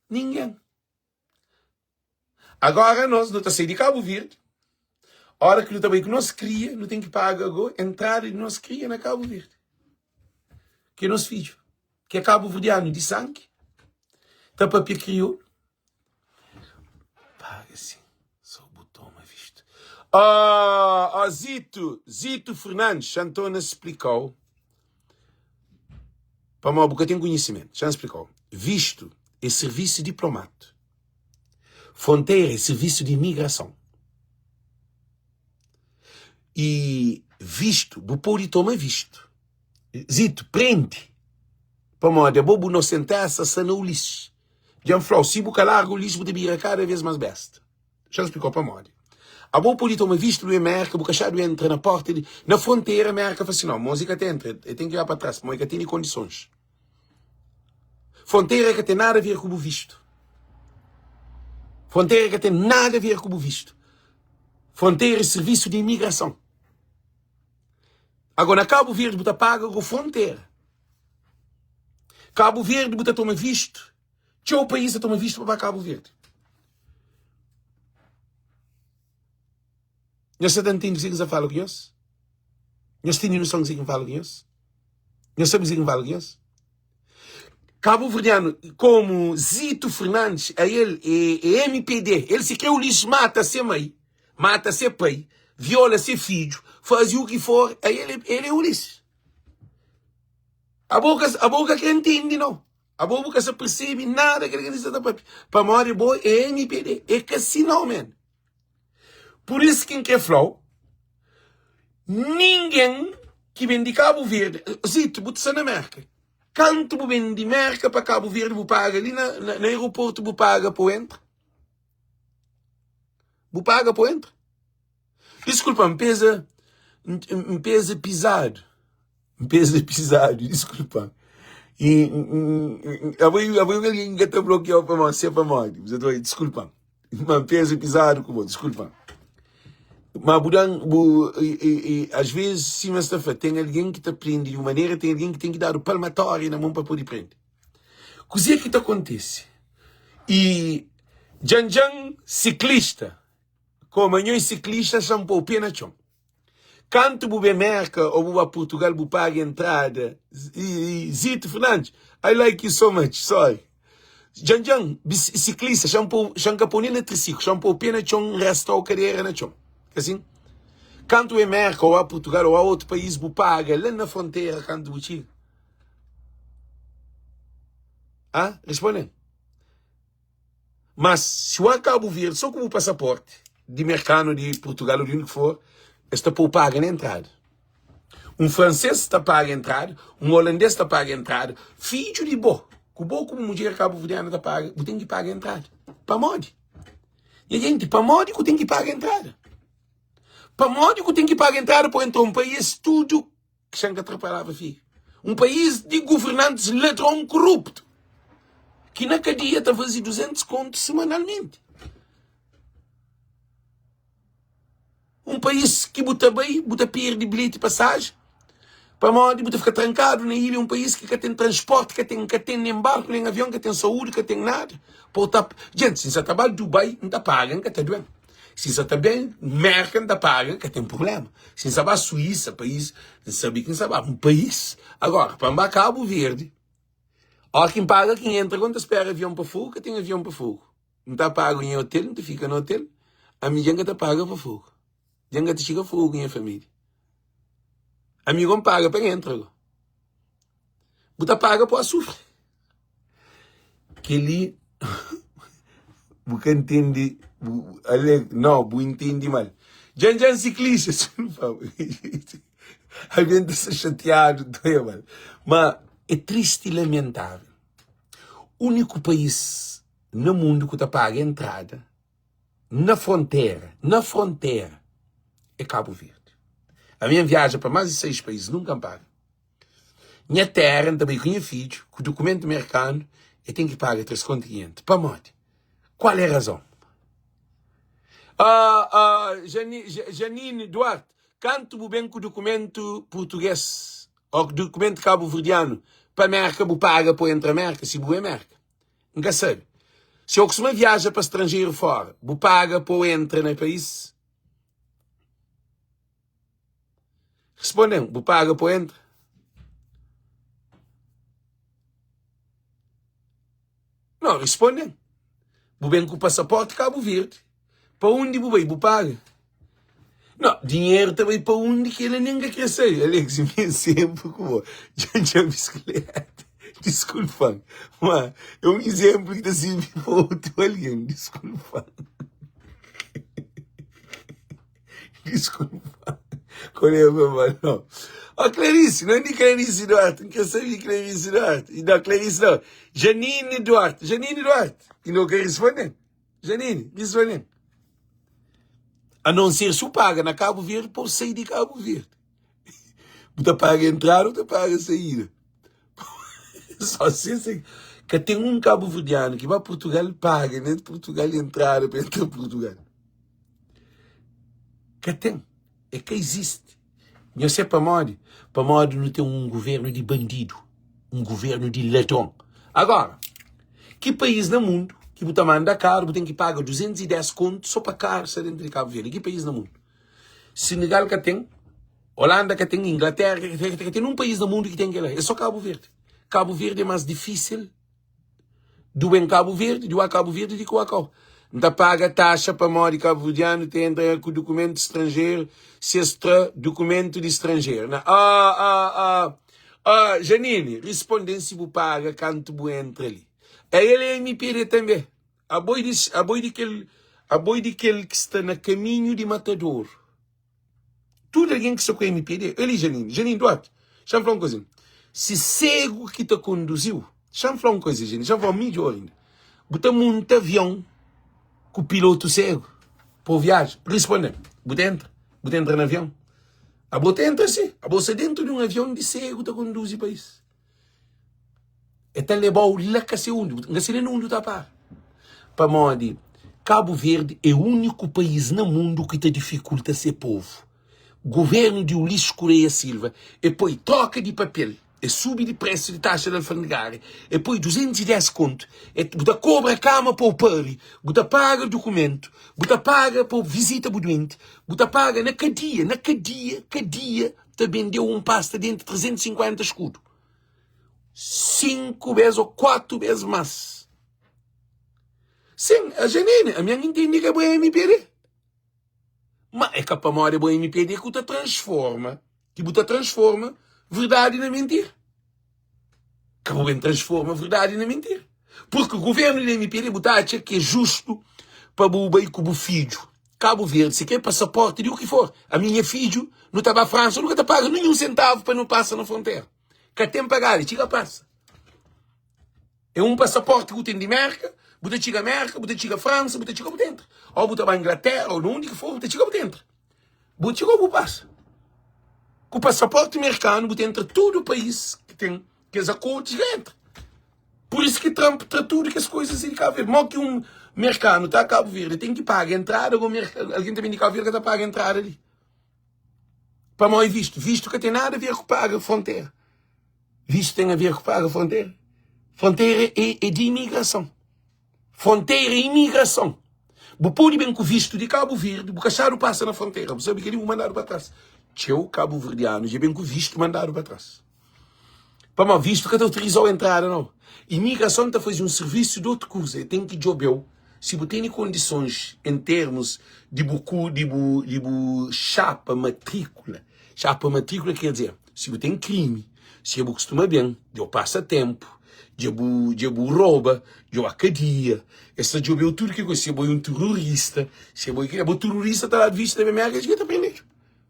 Ningen. Agora nos nu ta sai di Kabu Verdi, ora ki nu ta bai ku nos kria, nu ten ki paga go entrada di nos kria na Kabu Verdi, ki é nos fidju, ki é kabuverdianu di sangi, ta papia kriolu. Paga sim, só bu toma visto. Oh, oh Zito, Zito Fernandes, Xantona splikau, pamodi bu ka ten konhisimentu, xa N splikau, visto é servisu diplomatu. Frontera é servisu di imigrason. I vistu, bu pode toma vistu. Zito, prende. Pamodi abo bu nosentesa sta na Ulisses. Dja N fla-u, si bu ka larga Ulisses, bu ta bira kada vez más besta. Xa N splika-u pamodi. Abo bu pode toma vistu di Merka, bu ka xadu entra na porta di, na frontera, Merka fla si, no, mos e ka ta entra, e ten ki ba pa tras, pamodi e ka tene kondisons. Frontera ka ten nada a ver ku bu vistu. Frontera ka ten nada a ver ku bu vistu. Frontera é servisu di imigrason. Agora na Cabo Verde bu ta paga ku frontera. Cabo Verde bu ta toma vistu. Txeu país ta toma vistu pa ba Cabo Verde. Nhos sa ta ntende kuzê ki N sta fala ku nhos? Nhos tene noson kuzê ki N fala ku nhos? Nhos sabe kuzê ki N fala ku nhos? Kabuverdianu komu Zito Fernandes, a el é MPD, el si kre Ulisses mata se mai, mata se pai, viola se fidju, faze u ki for, a el el é Ulisses. Abo ka abo ka kre ntende nau, abo bu ka sa percebe nada kel ki sa ta papia, pamodi bo é MPD, é ka si nau man. Pur isu ki N kre fla-u, ningen ki ben di Kabu Verdi, Zito, bu ta sta na Merka, kantu bu ben di Merka pa Kabu Verdi bu paga li na na aeroportu bu paga pa bu entra? Bu paga pa bu entra? Diskulpa, N peza, N peza pizadu. N pesa pizadu, diskulpa. I abo abo é algen ki ka ta blokiau pamodi se pamodi. Bu sa ta bai, diskulpa. Ma N pesa pizadu ku bo, diskulpa. Ma bu dan bu i as vezis sima es ta fla, ten algen ki ta prende di un manera, ten algen ki ten ki dadu palmatória na mon pa pode prende. Kuzê ki ta kontise? I djan-djan siklista, koma nho é siklista, xa N pô-u pé na txon. Kantu bu ben Merka ou bu ba Portugal bu paga entrada Zito Fernandes I like you so much sorry Djan djan biciclista xa npo xa nka pô nen na triciclo xa npo pé na txon nresta o kadera na txon ka sin? Kantu bu ben Merka ou ba Portugal ou ba otu país bu paga la na frontera kantu bu txiga ah responde-m. Mas si bu a Kabu Verdi so ku bu pasaporti di merkanu, di Purtugal ou di undi ki for, es ta pou paga na entrada. Un franses ta paga entrada, un olandes ta paga entrada, fidju di bo, ku bo ku bu mudjer kabuverdiana ta paga, bu ten ki paga entrada. Pamodi? Nha jenti, pamodi ku ten ki paga entrada? Pamodi ku ten ki paga entrada pa entra un país tudu Xa N ka tra palavra fi. Un país di governantis ladron koruptu ki na kadia ta faze 200 kontu semanalmenti. Un país ki bu ta bai, bu ta perde bilheti pasaji pamodi bu ta fika trankadu na ilha. Un país ki ka ten transporti, ka ten, ka ten nen barku, nen avion, ka ten saúdi, ka ten nada. Pa ta, jenti, si N sa ta ba Dubai, N ta paga, N ka ta duen. Si N sa ta ben Merka N ta paga, ka ten prublema. Si N sa ba Suísa, país, N sabe ki N sa ba un país. Agora, pa N ba Kabu Verdi, óra ki N paga ki N entra, ku N ta spera avion pa Fogu, ka ten avion pa Fogu. N ta paga nha otel, N ta fika na otel, ami dja N ka ta paga pa Fogu. Dja N ka ta txiga Fogu ku nha família. Ami go N paga pa N entra go. Bu ta paga pa sufri. Kel-li bu ka ntende bu ale no bu intende mal. Djan djan siklista algen ta sta xatiadu ta mal. Ma é tristi i lamentável. Úniku país na mundu ku ta paga entrada na frontera, na frontera é Kabu Verdi. Ami N viaja pa más di 6 país nunka N paga. Nha tera N ta bai ku nha fidju ku dukumentu merkanu e ten ki paga 3 kontu 500 pamodi? Kual é razon? Ah, ah, Janine Duarte, kantu bu ben ku dukumentu purtuges ou dukumentu kabuverdianu pa Merka bu paga pa entra Merka si bu é Merka? N ka sabe. Si eu kustuma viaja pa stranjeru fora bu paga pa entra na país? Responde-m, bu paga pa entra? Não, responde-m. Bu ben ku pasaporte Kabu Verdi. Pa undi bu bai, bu paga? Não, dinheiro ta bai pa undi ki ela nem ka kre sabe. Alex, mi sempre ku bo. Djan djan bisikleta. Diskulpa-m. Ma é un izénplu ki ta sirbi pa otu algen. Diskulpa-m. Desculpa. Qual é o meu nome? Ó, Clarice, não é de Clarice Duarte. Não quer saber de Clarice Duarte. Não, Clarice não. Janine Duarte. Janine Duarte. E não quer responder. Janine, responder. A não ser se paga na Cabo Verde, pode sair de Cabo Verde. Bu ta paga entrada ou ta paga saída? Só se, se. Ka ten un kabuverdianu ki ba Purtugal paga na Purtugal entrada pa entra Purtugal. Ka ten. E ka izisti. Nhos se pamodi? Pamodi nu ten un guvernu di bandidu, un guvernu di ladron. Agora, ki país na mundu ki bu ta manda karu bu ten ki paga 210 kontu so pa karu sta dentru di Kabu Verdi? Ki país na mundu? Senegal ka ten, Holanda ka ten, Inglaterra ka ten, ka ten nun país na mundu ki ten kela. É so Kabu Verdi. Kabu Verdi é mas difísil Du ben Kabu Verdi, di wa Kabu Verdi di ku wa kau. N ta paga taxa pamodi kabuverdianu ta entra ku dukumentu stranjeru si es tra dukumentu di stranjeru. Na ah ah ah ah Janine, risponde-m si bu paga kantu bu entra li. A el é MPD tanbe. Abo é di abo é di kel abo é di kel ki sta na kaminhu di matadoru. Tudu algen ki sta ku MPD, ali Janine, Janine Duarte, xa-m fla un kozinha. Si segu ki ta konduzi-u, xa-m fla un koza, Janine, xa-m fla midjor inda. Bu ta munta avion ku pilotu segu pa bu viaja? Risponde-m, bu ta entra? Bu ta entra na avion? Abo ta entra si, abo sta dentu di un avion di segu ta konduzi país. E ta leba-u la ka se undi, N ka se nen na undi bu ta para. Pamodi Kabu Verdi é úniku país na mundu ki ta difikulta se povu. Guvernu di Ulisses Correia Silva e poi troka di papel, e subi di presu di taxa di alfandegária, e poi 210 kontu, e bu ta kobra kama pa bu pari, bu ta paga dukumentu, bu ta paga pa bu vizita bu duenti, bu ta paga na kadia, na kadia, kadia ta bendeu un pasta denti 350 skudu. 5 bes ô 4 bes más. Sin, a Janine, ami N intende ka bo é MPD. Ma é ka pamodi bo é MPD ki bu ta transforma, ki bu ta transforma verdadi na mentira. Ka bu ben transforma verdadi na mentira. Purki guvernu di MPD bu ta atxa ki é justu pa bu bai ku bu fidju Kabu Verdi, si kre pasaporti di u ki for. Ami nha fidju nu ta ba Fransa nu ka ta paga ninhun sentavu pa nu pasa na frontera. Ka ten pagadu, txiga pasa. É un pasaporti ku ten di Merka, bu ta txiga Merka, bu ta txiga Fransa, bu ta txiga bu ta entra. Ou bu ta ba Inglaterra ou na undi ki for, bu ta txiga bu ta entra. Bu txiga ou bu pasa. Ku pasaporti merkanu bu ta entra tudu país ki ten kes akordu, txiga entra. Pur isu ki Trump tra tudu kes koisa si di Kabu Verdi. Mo ki un merkanu ta Kabu Verdi ten ki paga entrada, algen ta ben di Kabu Verdi ka ta paga entrada li. Pamodi é vistu. Vistu ka ten nada a ver ku paga frontera. Vistu ten a ver ku paga frontera. Frontera é, é di imigrason. Frontera é imigrason. Bu pode ben ku vistu di Kabu Verdi, bu ka xadu pasa na frontera. Bu sabe kel-li, bu mandadu pa tras. Txeu kabuverdianu dja ben ku vistu mandadu pa tras. Pamodi vistu ka ta autorizau entrada nau. Imigrason ta faze un sirvisu di otu kuza, e ten ki djobeu si bu tene kondisons en termus di bu ku di bu di bu xapa matrikula. Xapa matrikula ker dizer si bu ten krimi, si dja bu kustuma ben, dja bu pasa tenpu, dja bu dja bu roba, dja bu kadia, es ta djobeu tudu ki kuza, si abo é un terorista, si abo é abo terorista ta dadu vistu na ben Merka es ka ta prendedu.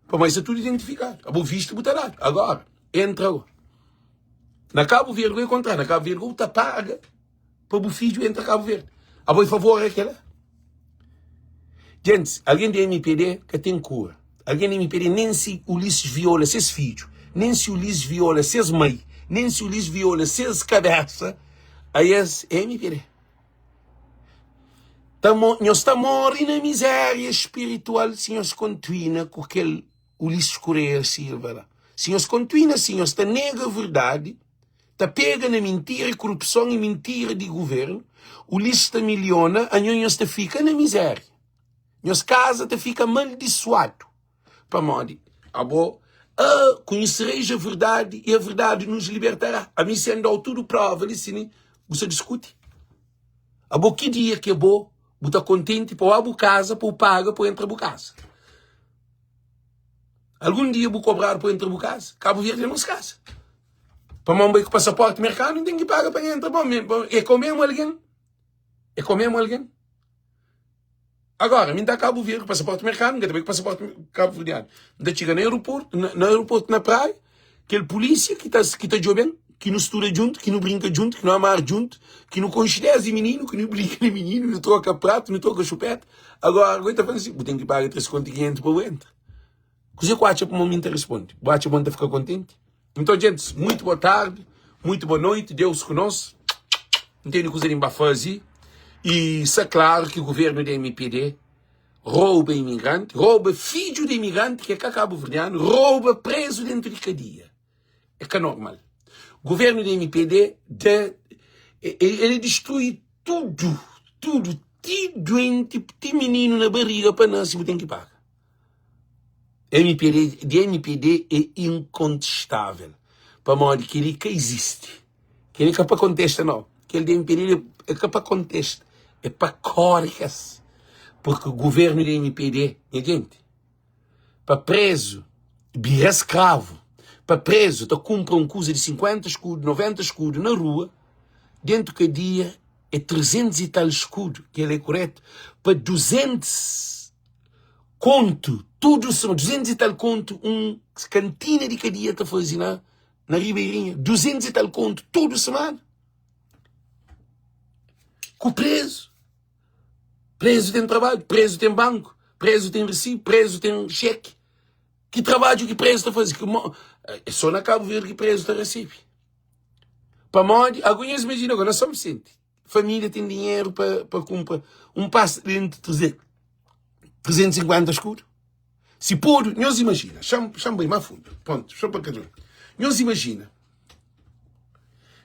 Pamodi sta tudu identifikadu. Abo vistu bu ta dadu. Agora, entra go. Na Kabu Verdi é kontra. Na Kabu Verdi bu ta paga pa bu fidju entra Kabu Verdi. Abo é favor é kela? Gente, alguém di MPD ka ten kura. Alguém di MPD nem si Ulisses viola ses fidju, nem si Ulisses viola ses mãe, nem si Ulisses viola ses cabeça, aí es é MPD. Ta mo, nhos ta morre na miséria spiritual si nhos kontuina ku kel Ulisses Correia Silva la. Si nhos kontuina si, nhos ta nega verdadi, ta pega na mintira e korupson e mintira di governu, Ulisses ta miliona, anho nhos ta fika na miséria. Nhos kaza ta fika maldisuadu. Pamodi abo a conhecereis a verdade e a verdade nos libertará. Ami se N dau tudu prova li si bu sa diskuti. Abo ki dia ki abo bu ta kontenti pa oa bu kaza pa bu paga pa entra bu kaza? Algun dia bu kobradu pa entra bu kaza? Kabu Verdi é nos kaza. Pamodi N bai ku pasaporti merkanu N ten ki paga pa N entra. Bom, é ka o mesmu algen? É ka o mesmu algen? Agora, mi nta Kabu Verdi ku pasaporti merkanu, nka ta bai ku pasaporti kabuverdianu. N ta txiga na aeroportu, na, na aeroportu na praia, kel pulísia ki ta, ki ta djoben, ki nu studa djuntu, ki nu brinka djuntu, ki nu amar djuntu, ki nu konxe desdi mininu, ki nu brinka na mininu, nu troka pratu, nu troka xupeta. Agora, goi ta fla si, bu ten ki paga 3 kontu y 500 pa bu entra. Kuzê ku atxa pamo mi nta responde? Bu atxa bo nta fika kontenti? Nton, djentis, muitu boa tardi, muitu boa noiti, Deus ku nos. N tene kuza di N ba faze i sta klaru ki guvernu di mpd rouba imigranti, rouba fidju di imigranti ki é ka kabuverdianu, rouba prezu dentu di kadia. É ka normal. Guvernu di mpd da el distrui tudu, tudu, ti duenti, ti mininu na bariga pa nase bu ten ki paga. Mpd di mpd é inkontestável pamodi kel-li ka izisti. Kel-li ka pa kontesta nau. Kel di mpd é ka pa kontesta, é pa kóre kes. Purki guvernu di mpd, nha genti, pa prezu bira skravu, pa prezu ta kunpra un kuza di 50 skudu, 90 skudu na rua, dentu kadia é 300 i tal skudu, kel-li é kuretu, pa 200 kontu, tudu suma, 200 i tal kontu un kantina di kadia ta faze na na Ribeirinha, 200 i tal kontu tudu semana. Ku prezu. Prezu ten trabadju, prezu ten banku, prezu ten resibu, prezu ten xeki. Ki trabadju ki prezu ta faze? É só na Kabu Verdi ki prezu ta resebe. Pamodi, agu nhos imajina agora, na São Vicente, família ten dinheru pa, pa kunpra un pasta de denti 350 escudo. Si podu, nhos imajina, xa-m xa bai má fundu, prontu, só pa kada un. Nhos imajina,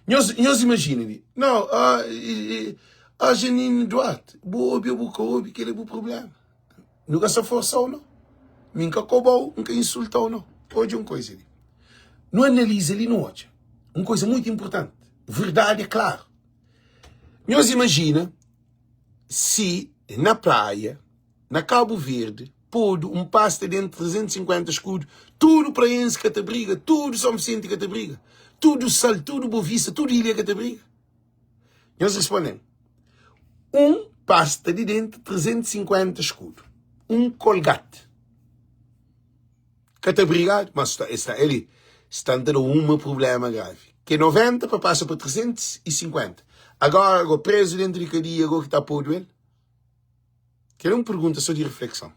nhos, nhos imajina li, não, ah, ah, Janine Duarte, bu obi ou bu ka obi, kel é bu problema. Nu ka sa forsa-u, não. Mi N ka koba-u, N ka insulta-u, não. Odja un koisa li. Nu analiza li, nu odja un koisa muitu inpurtanti. Verdadi é klaru. Nhos imajina si na praia, Na Kabu Verdi podu un pasta dentu 350 skudu, tudu praensi ka ta briga, tudu São Vicente ka ta briga, tudu Sal, tudu Bovista, tudu ilha ka ta briga? Nhos responde-m, un pasta di dentu 350 skudu, un kolgate ka ta brigadu, mas sta, sta ali, sta ta da uma problema gravi, ke 90 pa pasa pa 350, agora go prezu dentu di kadia go ki ta podu el. Kel é un pergunta sô di reflekson.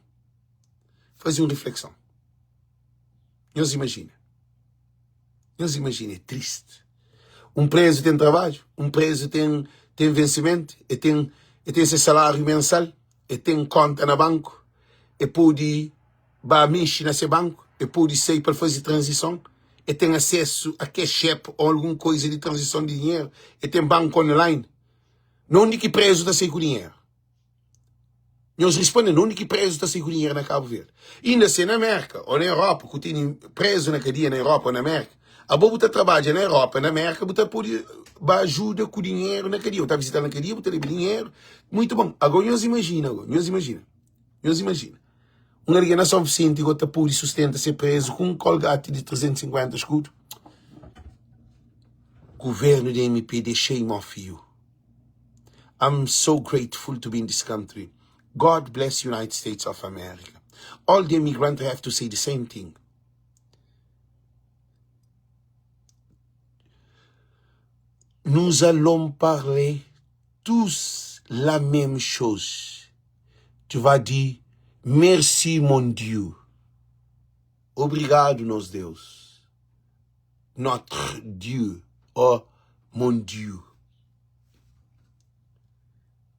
Faze un reflekson. Nhos imajina. Nhos imajina, é tristi. Un prezu ten trabadju, un prezu ten, ten vensimentu, e ten, e ten se saláriu mensal, e ten konta na banku, e pode ba mexe na se banku, e pode sai pa el faze tranzison, e ten asesu a cash app ô algun koiza di tranzison di dinheru, e ten banku online. Na undi ki prezu ta sai ku dinheru? Nhos responde, na undi ki prezu ta sai ku dinheru na Kabu Verdi? Inda se na Merka ou na Europa, ku tene prezu na kadia na Europa ou na Merka, abo bu ta trabadja na Europa, na Merka, bu ta pode ba ajuda ku dinheru na kadia. Bu ta visita na kadia, bu ta leba dinheru. Muitu bon. Ago nhos imajina, ago, nhos imajina, nhos imajina. Un algen na São Vicente go ta pode sustenta se prezu ku un kolgati di 350 eskudu? Governo di MPD shame off you. I'm so grateful to be in this country. God bless United States of America. All the immigrants have to say the same thing. Nous allons parler tous la même chose. Tu vas dire merci mon Dieu. Obrigado, nos Deus. Notre Dieu. Oh, mon Dieu.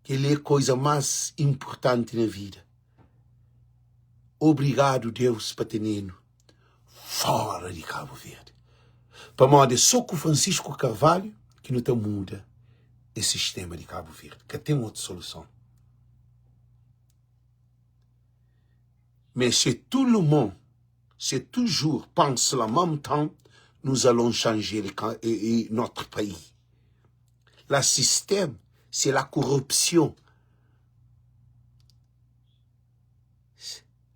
Kel-li é koza más inportanti na vida. Obrigadu, Deus, pa tene-nu fóra di Kabu Verdi. Pamodi é sô ku Francisco Carvalho ki nu ta muda es sistéma di Kabu Verdi. Ka ten otu soluson. Mais se tout le monde, se toujours pense la même temps, nous allons changer le, notre pays. La système, c'est la corruption.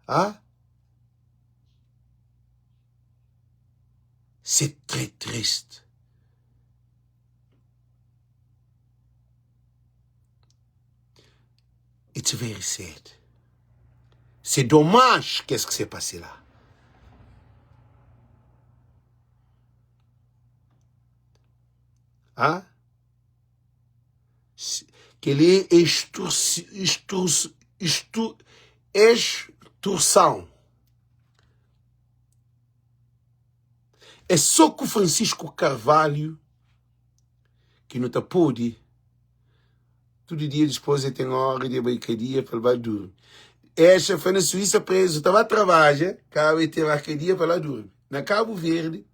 Ah? C'est très triste. It's very sad. C'est dommage qu'est-ce qui s'est passé là. Ah? Kel-li é extorsão. É só ku Francisco Carvalho ki nu ta pode. Tudu dia dispôs el ten óra di el bai kadia pa el ba durmi. Exa fla na Suísa prezu ta ba trabadja, kaba el ten ba kadia pa la durmi. Na Kabu Verdi,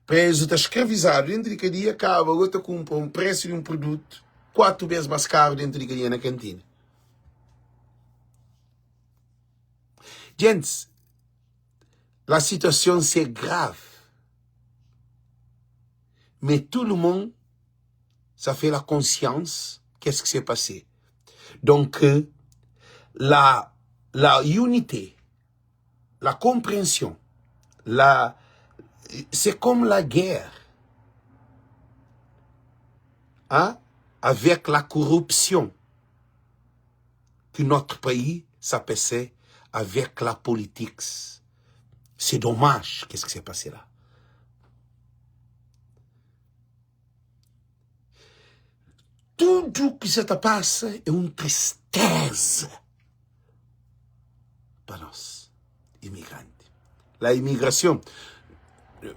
prezu ta skravizadu dentu di kadia, kaba go ta kunpra un presu di un produtu 4 bês más karu dentu di kadia na kantina. Gentis, la situacion se grave, me tout le monde ça fait la conscience qu'est-ce qui s'est passé. Donc, la, la unité, la compréhension, la, c'est comme la guerre hein, avec la corruption que notre pays s'apaissait avec la politique. C'est dommage qu'est-ce qui s'est passé là. Tudu ki sa ta pasa é un tristeza pa nos imigranti. La imigrason,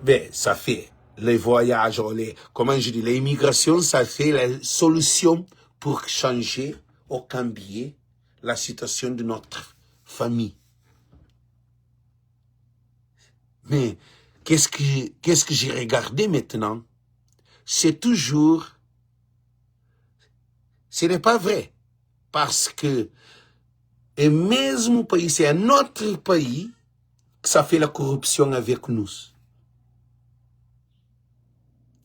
ben, sa fé le voyage ou le, comment je dis, la immigration sa fé la solution pour changer ou cambier la situation de notre famille. Mais qu'est-ce que, qu'est-ce que j'ai regardé maintenant? C'est toujours, ce n'est pas vrai. Parce que é mesmo país, é notre pays que ça fait la corruption avec nous.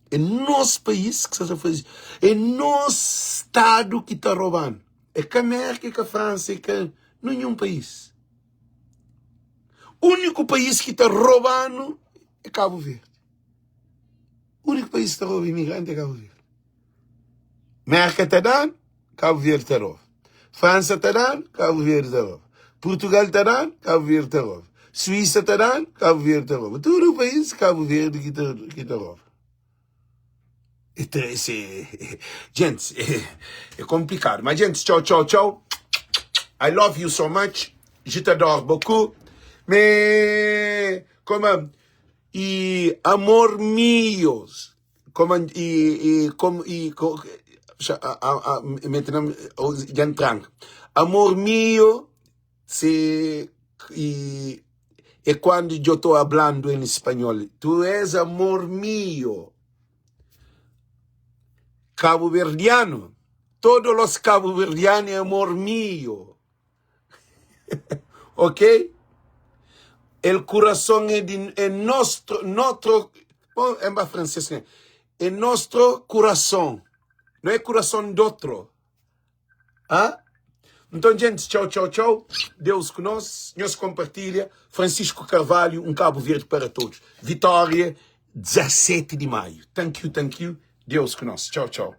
É nos país que sa faze. É nos Estado que ta roubando. É ka América, é ka França, é ka nenhum país. Único país que ta roubando é Cabo Verde. Único país que ta rouba imigrante é Cabo Verde. Merka ta danu, Cabo Verde ta roba. França ta danu, Cabo Verde ta roba. Portugal ta danu, Cabo Verde ta roba. Suíça ta danu, Cabo Verde ta roba. Tudu país Cabo Verde ki ta, ki ta roba. Gente, é, é complicado. Mas, gente, tchau, tchau, tchau. I love you so much. Je t'adore beaucoup. Mais, como, e amor mio, como, e, e, como, e, co, a, a, maintenant, dja tranca. Amor mio, se, e, é quando eu estou hablando em espanhol. Tu és amor mio. Cabo-verdiano. Todos los cabo-verdianos é amor mio. ok? El coração é, de, é nostro, nostro, bom, é francês, né? É nostro coração. Não é coração de outro. Hã? Então, gente, tchau, tchau, tchau. Deus conosco. Nos compartilha. Francisco Carvalho, um Cabo Verde para todos. Vitória, 17 de maio. Thank you, thank you. Deus conosco. Tchau, tchau.